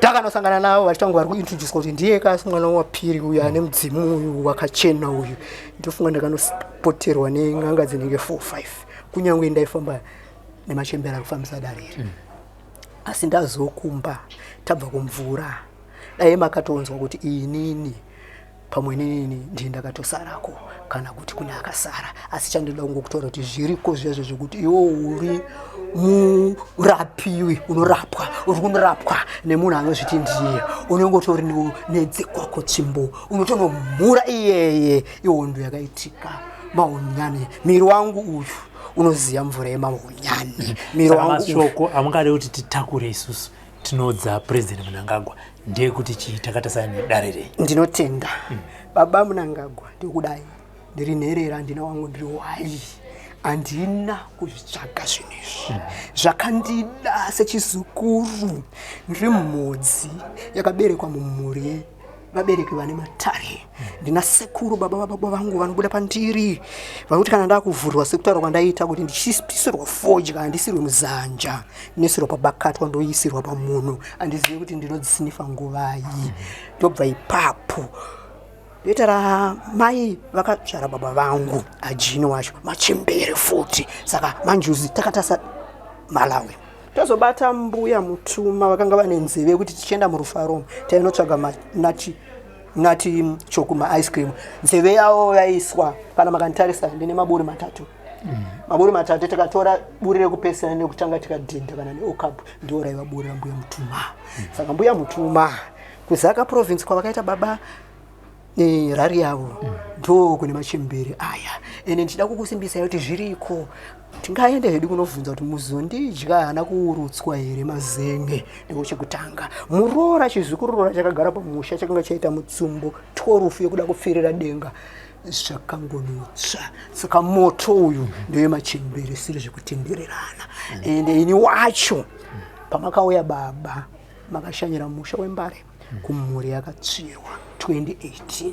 Takanosangana navo vachitanga vari kuintroduce kuti ndiye kasi mwana wapiri uyu ane mudzimu uyu wakachena uyu. Ndofunga ndakanopoterwa nen'anga dzinenge 4 5, kunyange ndaifamba nemachembera kufambisa dare iri. Asi ndazokumba tabva kumvura, dai makatonzwa kuti inini pamwe nenini ndiye ndakatosarako kana kuti kune akasara. Asi chandoda kungokutaura kuti zviriko zviya zvekuti iwo uri murapiwi, unorapwa, uri kunorapwa nemunhu anozviti ndiye, unenge utori nedzekwako tsvimbo, unotonomhura iyeye. Ihondo yakaitika Mahunyani. Miri wangu uyu unoziya mvura yemahunyani. Miri wangu. Mashoko amungade kuti titakure isusu tinodza President Mnangagwa ndeyekuti chii, takatasana nedare rei? Ndinotenda. Baba Mnangagwa, ndikudai ndiri nherera, handina wangu, ndiri wai, handina kuzvitsvaga zvinhu izvi. Zvakandida sechizukuru. Ndiri mhodzi yakaberekwa mumhuri vabereki vane matare. Ndina sekuru, baba vababa vangu, vanobuda pandiri, vanoti kana ndakuvhurwa, sekutaura kwandaita kuti ndichipisirwa fodya, handisirwe muzanja, ndinoisirwa pabakatwa, ndoisirwa pamunhu, handizivi kuti ndinodzisinifa nguvai. Ndobva ipapo ndoita ramai vakazvara baba vangu, ajini wacho machembere futi. Saka manjuzi takatasa Malawi, tozobata mbuya Mutuma, vakanga vane nzeve yekuti tichienda murufaro tainotsvaga manati nati choku, maice cream. Nzeve yavo yaiswa. Kana makanditarisa, ndine maburi matatu. Maburi matatu, tikatora buri rekupesana nekutanga, tikadhinda kana neokapu, ndo raiva buri rambuya Mutuma. Saka mbuya Mutuma kuZaka Province kwavakaita baba rari yavo, ndo kune machembere aya. Ende ndichida kukusimbisai kuti zviriko. Tingaende hedu kunovhunza kuti muzondidya haana kuurutswa here mazenge. Ndiko chekutanga, muroora, chizukururora chakagara pamusha chakanga chaita mutsumbo 12 yekuda kupfirira denga, zvakangonotsva. Saka moto uyu ndewemachembere, siri zvekutendererana. Ende ini wacho, pamakauya baba, makashanyira musha weMbare kumhuri yakatsvirwa 2018,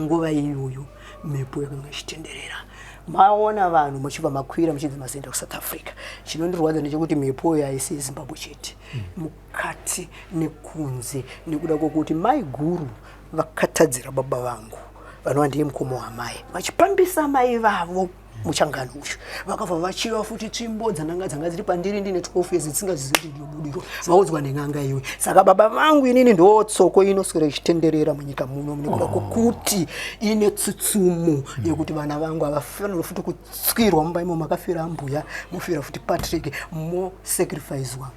nguva iyoyo mhepo yakanga ichitenderera. Maona vanhu muchibva makwira muchinzi mazoenda kuSouth Africa. Chinondirwadza ndechekuti mhepo iyo haisi yeZimbabwe chete, mukati nekunze, nekuda kwokuti mai guru vakatadzira baba vangu, vanova ndiye mukoma wamai, vachipambisa mai vavo muchangano uyu. Vakabva vachiva futi tsvimbo dzananga dzanga dziri pandiri ndine 12 years, dzisingazivi kuti ndinobudirwa, vaudzwa nen'anga iwe. Saka baba vangu, inini ndo tsoko inoswera ichitenderera munyika muno, nekuda kwokuti ine tsutsumo yekuti vana vangu havafaniri futi kutswirwa mumba imo makafira ambuya, mofira futi Patrick, mosacrificwa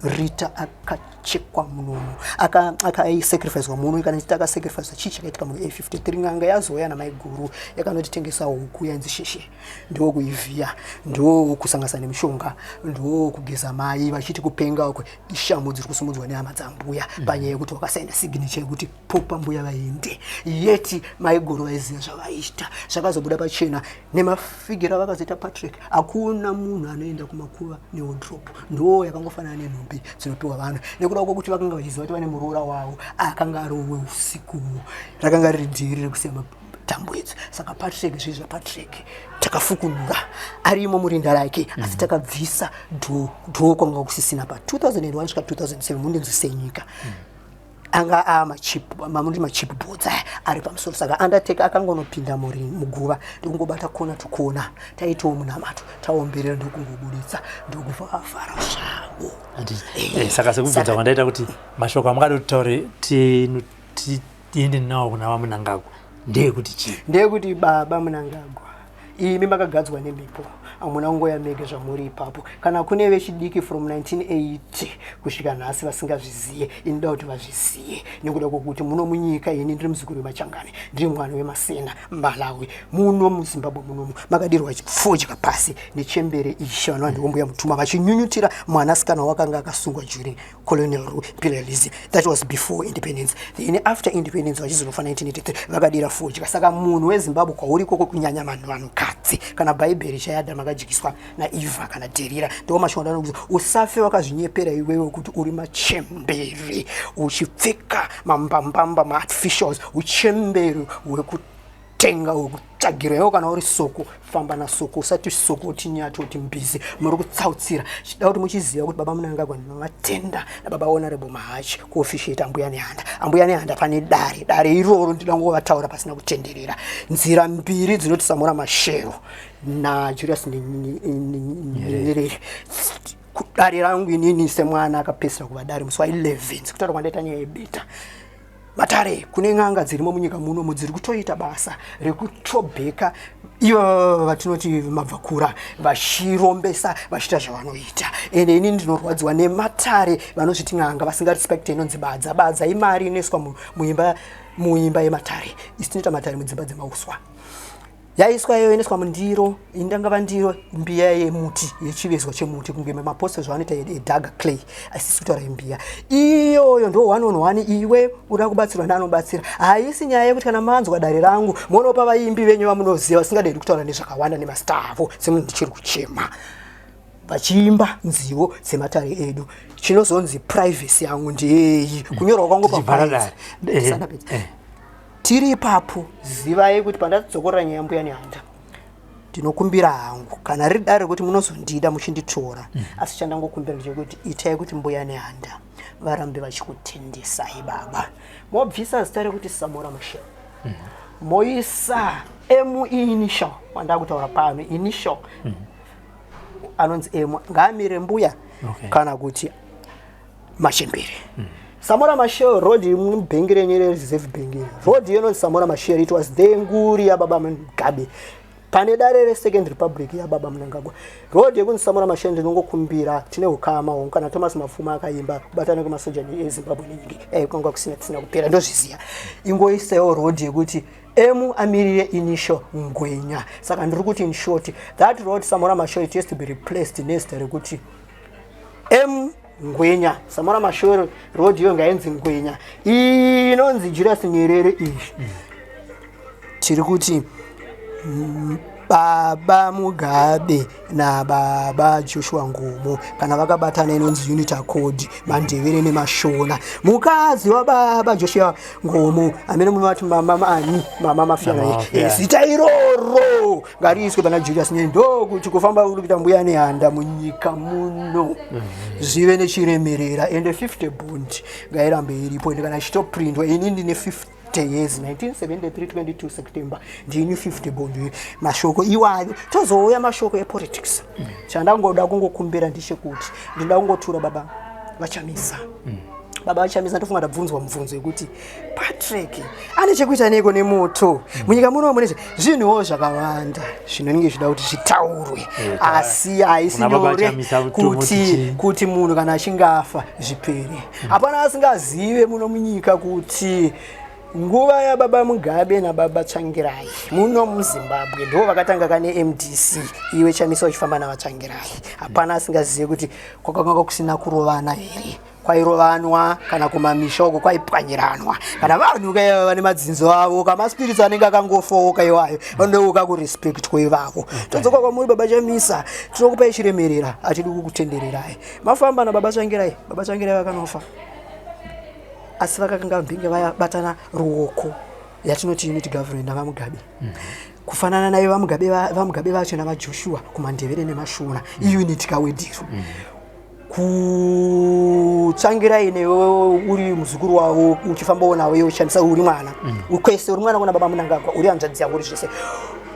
Rita akachekwa munomu, akaisacrificwa muno. Kana chiti akasacrificwa, chii chakaitika muno? A53 n'anga yazouya namaiguru, yakanotitengesa huku yainzi sheshe, ndokuivhiya, ndokusanganisa nemishonga, ndokugeza mai vachiti kupenga uko, ishamu dziri kusumudzwa nehama dzambuya panyaya yekuti wakasaina signature yekuti popa mbuya vaende. Yeti maiguru vaiziva zvavaiita. Zvakazobuda pachena nemafigira avakazoita Patrick. Hakuna munhu anoenda kumakuva newardrobe, ndo yakangofanana nenhumbi dzinopiwa vanhu, nekuda kwokuti vakanga vachiziva kuti vane muroora wavo akanga ari weusikuwo. Rakanga riri dhiri rekusiya matambo idzi. Saka Patrick, zvii zvaPatrick takafukunura arimo murinda rake, asi takabvisa dhoo kwanga kusisina pa 2001 svika 2007. Mundinzi senyika anga amamuti machip boards aya ari pamusoro. Saka undertaker akangonopinda muguva ndokungobata kona to kona, taitawo munamato, taomberera, ndokungobuditsa, ndokubva vavhara zvavo. Saka sekubvunza kwandaita kuti mashoko amungade kuti taure tiende nawo kuna vaMunangagwa ndeyekuti chii? Ndeyekuti baba Munangagwa, imi makagadzwa nemhepo, hamuna kungoya mega zvamuri ipapo. Kana kune vechidiki from 1980 kusvika nhasi vasingazviziye, inoda kuti vazviziye, nekuda kwokuti muno munyika, ini ndiri muzukuru wemachangani, ndiri mwana wemasena Malawi. Muno muZimbabwe munomu makadirwa fodya pasi nechembere ishe vanova ndivo mbuya Mutuma, vachinyunyutira mwanasikana wakanga akasungwa during colonial rule, imperialism. That was before independence. Then after independence, vachizonofa 1983, vakadira fodya. Saka munhu weZimbabwe kwauri ikoko, kunyanya vanhu vanhukadzi, kana bhaibheri chayadha makadyiswa naEvha kana Dherira, ndo mashoko anokuti usafe wakazvinyepera iwewe kuti uri machembere uchipfeka mambambamba maartificials, uchembere hwekuti Tenga ukutsvagirwa iwe kana uri soko famba nasoko usati soko uti nyati uti mbizi muri kutsautsira chida kuti muchiziva kuti baba Mnangagwa ndinovatenda nababa Honorable Mahachi kuofficiate Ambuya Nehanda. Ambuya Nehanda pane dare, dare iroro ndinoda kungovataura pasina kutenderera. Nzira mbiri dzinoti Samora Mashero naJulius Nyerere. Dare rangu inini semwana akapedzisira kuva dare musi wa11 sekutaura kwandaita nyaya yebeta. Matare, kune n'anga dzirimo munyika muno dziri kutoita basa rekutobheka ivo vatinoti mabvakura vachirombesa vachiita zvavanoita. Ende ini ndinorwadziwa nematare vanozviti n'anga vasingarespekte inonzi badza. Badza imari inoiswa muimba yematare. Isu tinoita matare mudzimba dzemauswa. Yaiswa iyo inoiswa mundiro, indangava ndiro mbiya yemuti, yechivezwa chemuti, kunge maposto zvavanoita edhaga clay, asi sisi kutaura imbiya iyoyo ndo one on one. Iwe uda kubatsirwa neanobatsira. Haisi nyaya yekuti kana manzwa dare rangu monopa vaimbi venyu vamunoziva vasingadedi kutaura nezvakawanda nemasita avo semunhu ndichiri kuchema vachiimba nzivo dzematare edu. Chinozonzi privacy yangu ndeyeyi kunyorwa kwangu. Tichivhara dare. Tiri ipapo, zivai kuti pandadzokorora nyaya Mbuya Nehanda, ndinokumbira hangu kana riri dare rekuti munozondida muchinditora, asi chandangokumbira ndechekuti itai kuti Mbuya Nehanda varambe vachikutendesai. Baba, mobvisa zita rekuti Samora Machel, moisa M initial wandakutaura pano, initial anonzi M ngaamire mbuya kana kuti machembere. Samora Machel Road, mubhengi renyu reReserve Bank, road inonzi Samora Machel. It was the nguri yababa Mugabe. Pane dare reSecond Republic yababa Mnangagwa, road yekunzi Samora Machel. Ndinongokumbira, tine ukama hwo kana Thomas Mapfuma akaimba kubatana kwemasoja eZimbabwe nenyika kwanga kusina tisina kupera, ndozviziya. Ingoisewo road yekuti M amirire initial Ngwenya. Saka ndiri kuti, in short, that road Samora Machel, it has to be replaced nezita rekuti M Ngwenya. Samora Machel Road iyo ngainzi Ngwenya. Inonzi Julius Nyerere iyi, tiri kuti baba Mugabe nababa Joshua Nkomo kana vakabatana inonzi Unity Accord, Mandevere neMashona. Mukadzi wababa Joshua Nkomo amene munovati mama ani, mama Mafiyana. Mama Mafia. Zita iroro ngariiswe pana Julius Nyerere, ndokuti kufamba kuri kuita Mbuya Nehanda munyika muno zvive nechiremerera. Ende 50 bond ngairambe iripo, ende kana ichitoprintwa, ini ndine 50 years, 1973 22 September, ndini 50 bond. Mashoko iwayo, tozouya mashoko epolitics. Chandangoda kungokumbira ndechekuti ndinoda kungotura baba vaChamisa. Baba vaChamisa, ndofunga ndabvunzwa mubvunzo yekuti Patrick ane chekuita neiko nemoto munyika muno. Mune zvinhuwo zvakawanda zvinonge zvida kuti zvitaurwe, asi haisi Kuna baba nyore Chamisa kutomo kuti kuti munhu kana achinge afa zvipere. Hapana asingazive muno munyika kuti nguva yababa Mugabe nababa Tsvangirai muno muZimbabwe ndo vakatanga kane MDC. Iwe Chamisa uchifamba navaTsvangirai, hapana asingazive kuti kwakanga kusina kurovana here? Kwairovanwa kana kumamisha uko kwaipwanyiranwa. Kana vanhu kaiva vane madzinzo avo, kamaspirits anenge akangofoka iwayo, vanodeuka kurespect kweivavo. Todzoka kwamuri baba Chamisa, tinokupai chiremerera, hatidi kukutendererai. Mafamba nababa Tsvangirai, baba Tsvangirai vakanofa, asi vakakanga mbinge vabatana ruoko yatinoti unity government navaMugabe. Kufanana naivo vaMugabe, vaMugabe vacho navaJoshua kuMandevere neMashona, iunity kawedhiro. Kutsvangirai newe uri muzukuru wavo, uchifambawo nawo iwe uchishandisa, uri mwana kwese, uri mwana kuna baba Mnangagwa, uri hanzvadzi yavo, uri zvese.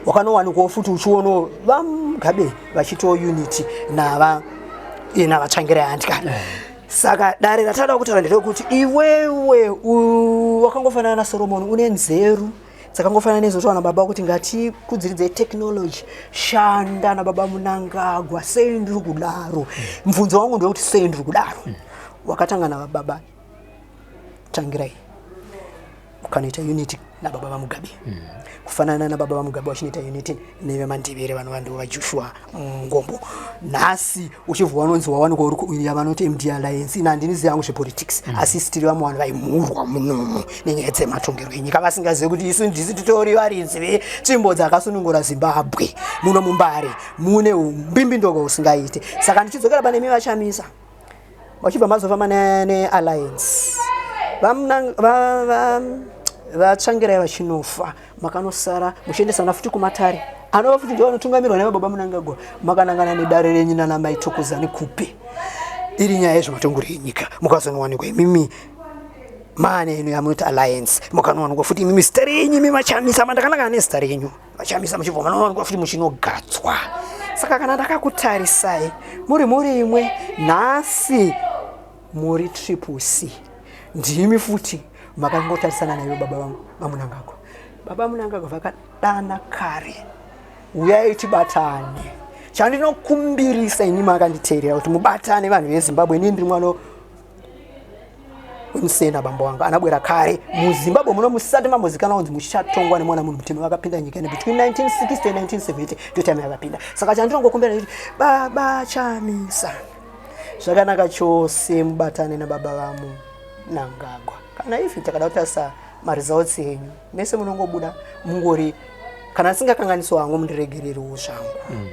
Wakanowanikwawo futi uchionawo vaMugabe vachitiwo unity nava navaTsvangirai, handika? Saka dare ratada kutaura nderekuti iwewe wakangofanana naSoromoni, une nzeru dzakangofanana nezotaura nababa kuti ngatikudziridzei technology, shanda nababa Mnangagwa. Sei ndiri kudaro? Mubvunzo wangu ndewekuti sei ndiri kudaro? Wakatanga navababa Tsvangirai, ukanoita unity nababa vaMugabe, kufanana nababa vaMugabe vachinoita unity neveMandevere vanova ndivo vaJoshua Nkomo. Nhasi uchibva wanonzi wawanikwa uri yavanoti MD Alliance. Ina handinizivi hangu zvepolitics, asi isi tiri vamwe vanhu vaimhurwa munomu nenyaya dzematongerwo enyika, vasingazivi kuti isu ndisi titori varidzi vetsvimbo dzakasunungura Zimbabwe. Muno muMbare mune umbimbindogo husingaite. Saka ndichidzokera pane mi vaChamisa, vachibva mazofamba nealliance, vaTsvangirai vachinofa. Makanosara muchiendesana futi kumatare anova futi ndivo vanotungamirwa nevababa Munangagwa, makanangana nedare renyu nana mai Thokozani Khupe. Iri nyaya yezvematongero enyika, mukazonowanikwa imimi maane ino yamunoti alliance, mukanowanikwa futi imimi zita renyu imi vaChamisa, mandakanangana nezita renyu vaChamisa, muchibva manowanikwa futi muchinogadzwa. Saka kana ndakakutarisai muri mhuri imwe, nhasi muri Triple C, ndimi futi makangotarisana naivo baba vangu vaMunangagwa. Baba Munangagwa vakadana kare, uyai tibatane. Chandinokumbirisa ini makanditeerera kuti mubatane vanhu veZimbabwe, inini ndiri mwana wemusena, bambo wangu anabwera kare muZimbabwe muno musati mambozikanwa kunzi muchatongwa nemwana munhu mutema. Vakapinda nyika ino between 1960 and 1970, ndo time yakapinda. Saka chandinongokumbira ndikuti baba Chamisa, zvakanaka chose mubatane nababa vaMunangagwa. Kana ifi takada kutarisa maresults enyu mese, munongobuda mungori, kana ndisingakanganiso hangu, mundiregererewo zvangu,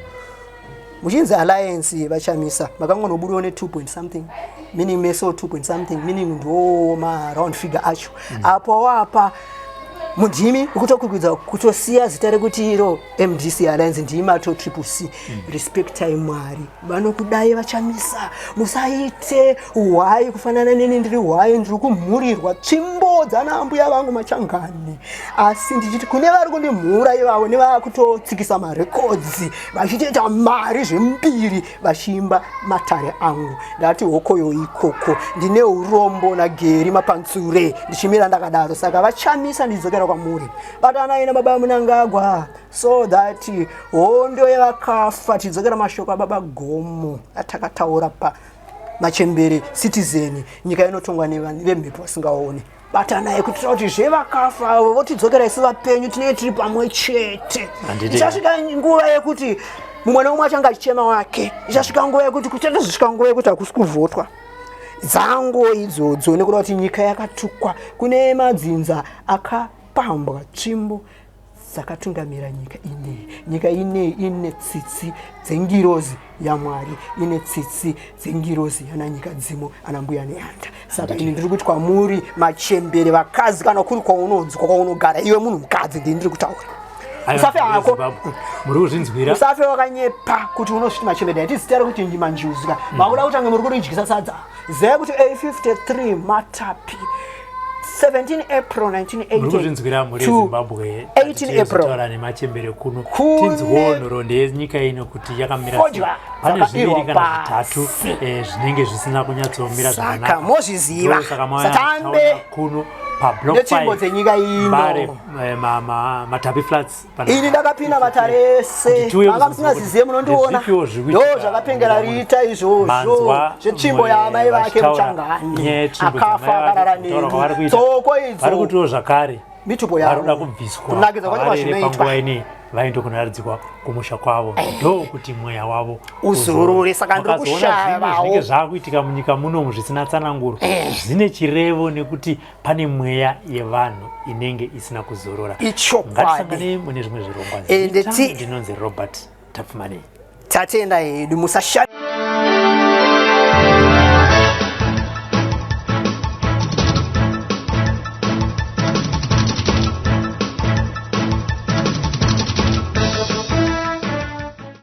muchinzi alliance vaChamisa, makangonobudawo ne2 point something, meaning meso 2 point something, meaning ndo maround figure acho. Apo wapa mundimi kutokwikwidza kutosiya zita rekuti iro MDC Alliance, ndimi ato Triple C. Respectai Mwari vanokudai vaChamisa, musaite hwai kufanana neni. Ndiri hwai, ndiri kumhurirwa tsvimbo dzana ambuya vangu Machangani, asi ndichiti kune vari kundimhura ivavo nevakutotsikisa marekodzi vachitoita mari zvembiri vachiimba matare angu, ndati hokoyo ikoko. Ndine urombo naGeri Mapantsure, ndichimira ndakadaro. Saka vaChamisa, ndidzokera kwamuri, batanai nababa Munangagwa so that hondo yevakafa, tidzokera mashoko ababa Gomo atakataura pa machembere citizen, nyika inotongwa nevemhepo vasingaoni. Batanai kuitira kuti zvevakafa avo votidzokera isu vapenyu tinenge tiri pamwe chete. Ichasvika nguva yekuti mumwe neumwe achange achichema wake. Ichasvika nguva yekuti kuchatozosvika nguva yekuti hakusi kuvhotwa dzango idzodzo, nekuda kuti nyika yakatukwa, kune madzinza akapambwa tsvimbo dzakatungamira nyika inei. Nyika inei ine tsitsi dzengirozi yaMwari, ine tsitsi dzengirozi yana nyika dzimo ana mbuya neanda. Saka ini ndiri kuti kwamuri machembere vakadzi, kana kuri kwaunonzwa kwaunogara iwe munhu mukadzi, ndini ndiri kutaura, usafe hako. Muri kuzvinzwira. Usafe wakanyepa kuti unozviti machembere, ndaiti zita rekuti manjuzuka, makuda kutange muri kuridyisa sadza. Ziva kuti A53 Matapi, 17 April 1980. Muri kuzvinzwira, mhuri yeZimbabwe. 18 April. Taura nemachembere kuno, tinzwewo nhoroondo yenyika ino kuti yakamira sei. Pane zviviri kana zvitatu zvinenge zvisina kunyatsomira zvakanaka, mozviziva. Saka satambe kuno pablock netsvimbo dzenyika ino. Mbare, Matapi Flats. Ini ndakapinda matare ese, manga musingaziziye, munondiona, ndo zvakapengera riita izvozvo zvetsvimbo yaamai vake Muchangani akafa akarara neni, tsoko idzo. Vari kutiwo zvakare mitupo yavo varoda kubviswa kunakidza kwacho pavarere kwazvinoitwa. Panguva inei vaende kunoradzikwa kumusha kwavo, ndokuti mweya wavo uzorore. Saka ndiri Mukazoona zvimwe kushavawo zvinenge zvaakuitika munyika munomu zvisina tsananguro, zvine chirevo, nekuti pane mweya yevanhu inenge isina kuzorora. Ichokwadi. Ngatisangane mune zvimwe zvirongwa. Ende Zita ndinonzi Robert Tapfumanei. Tatenda hedu, musasha.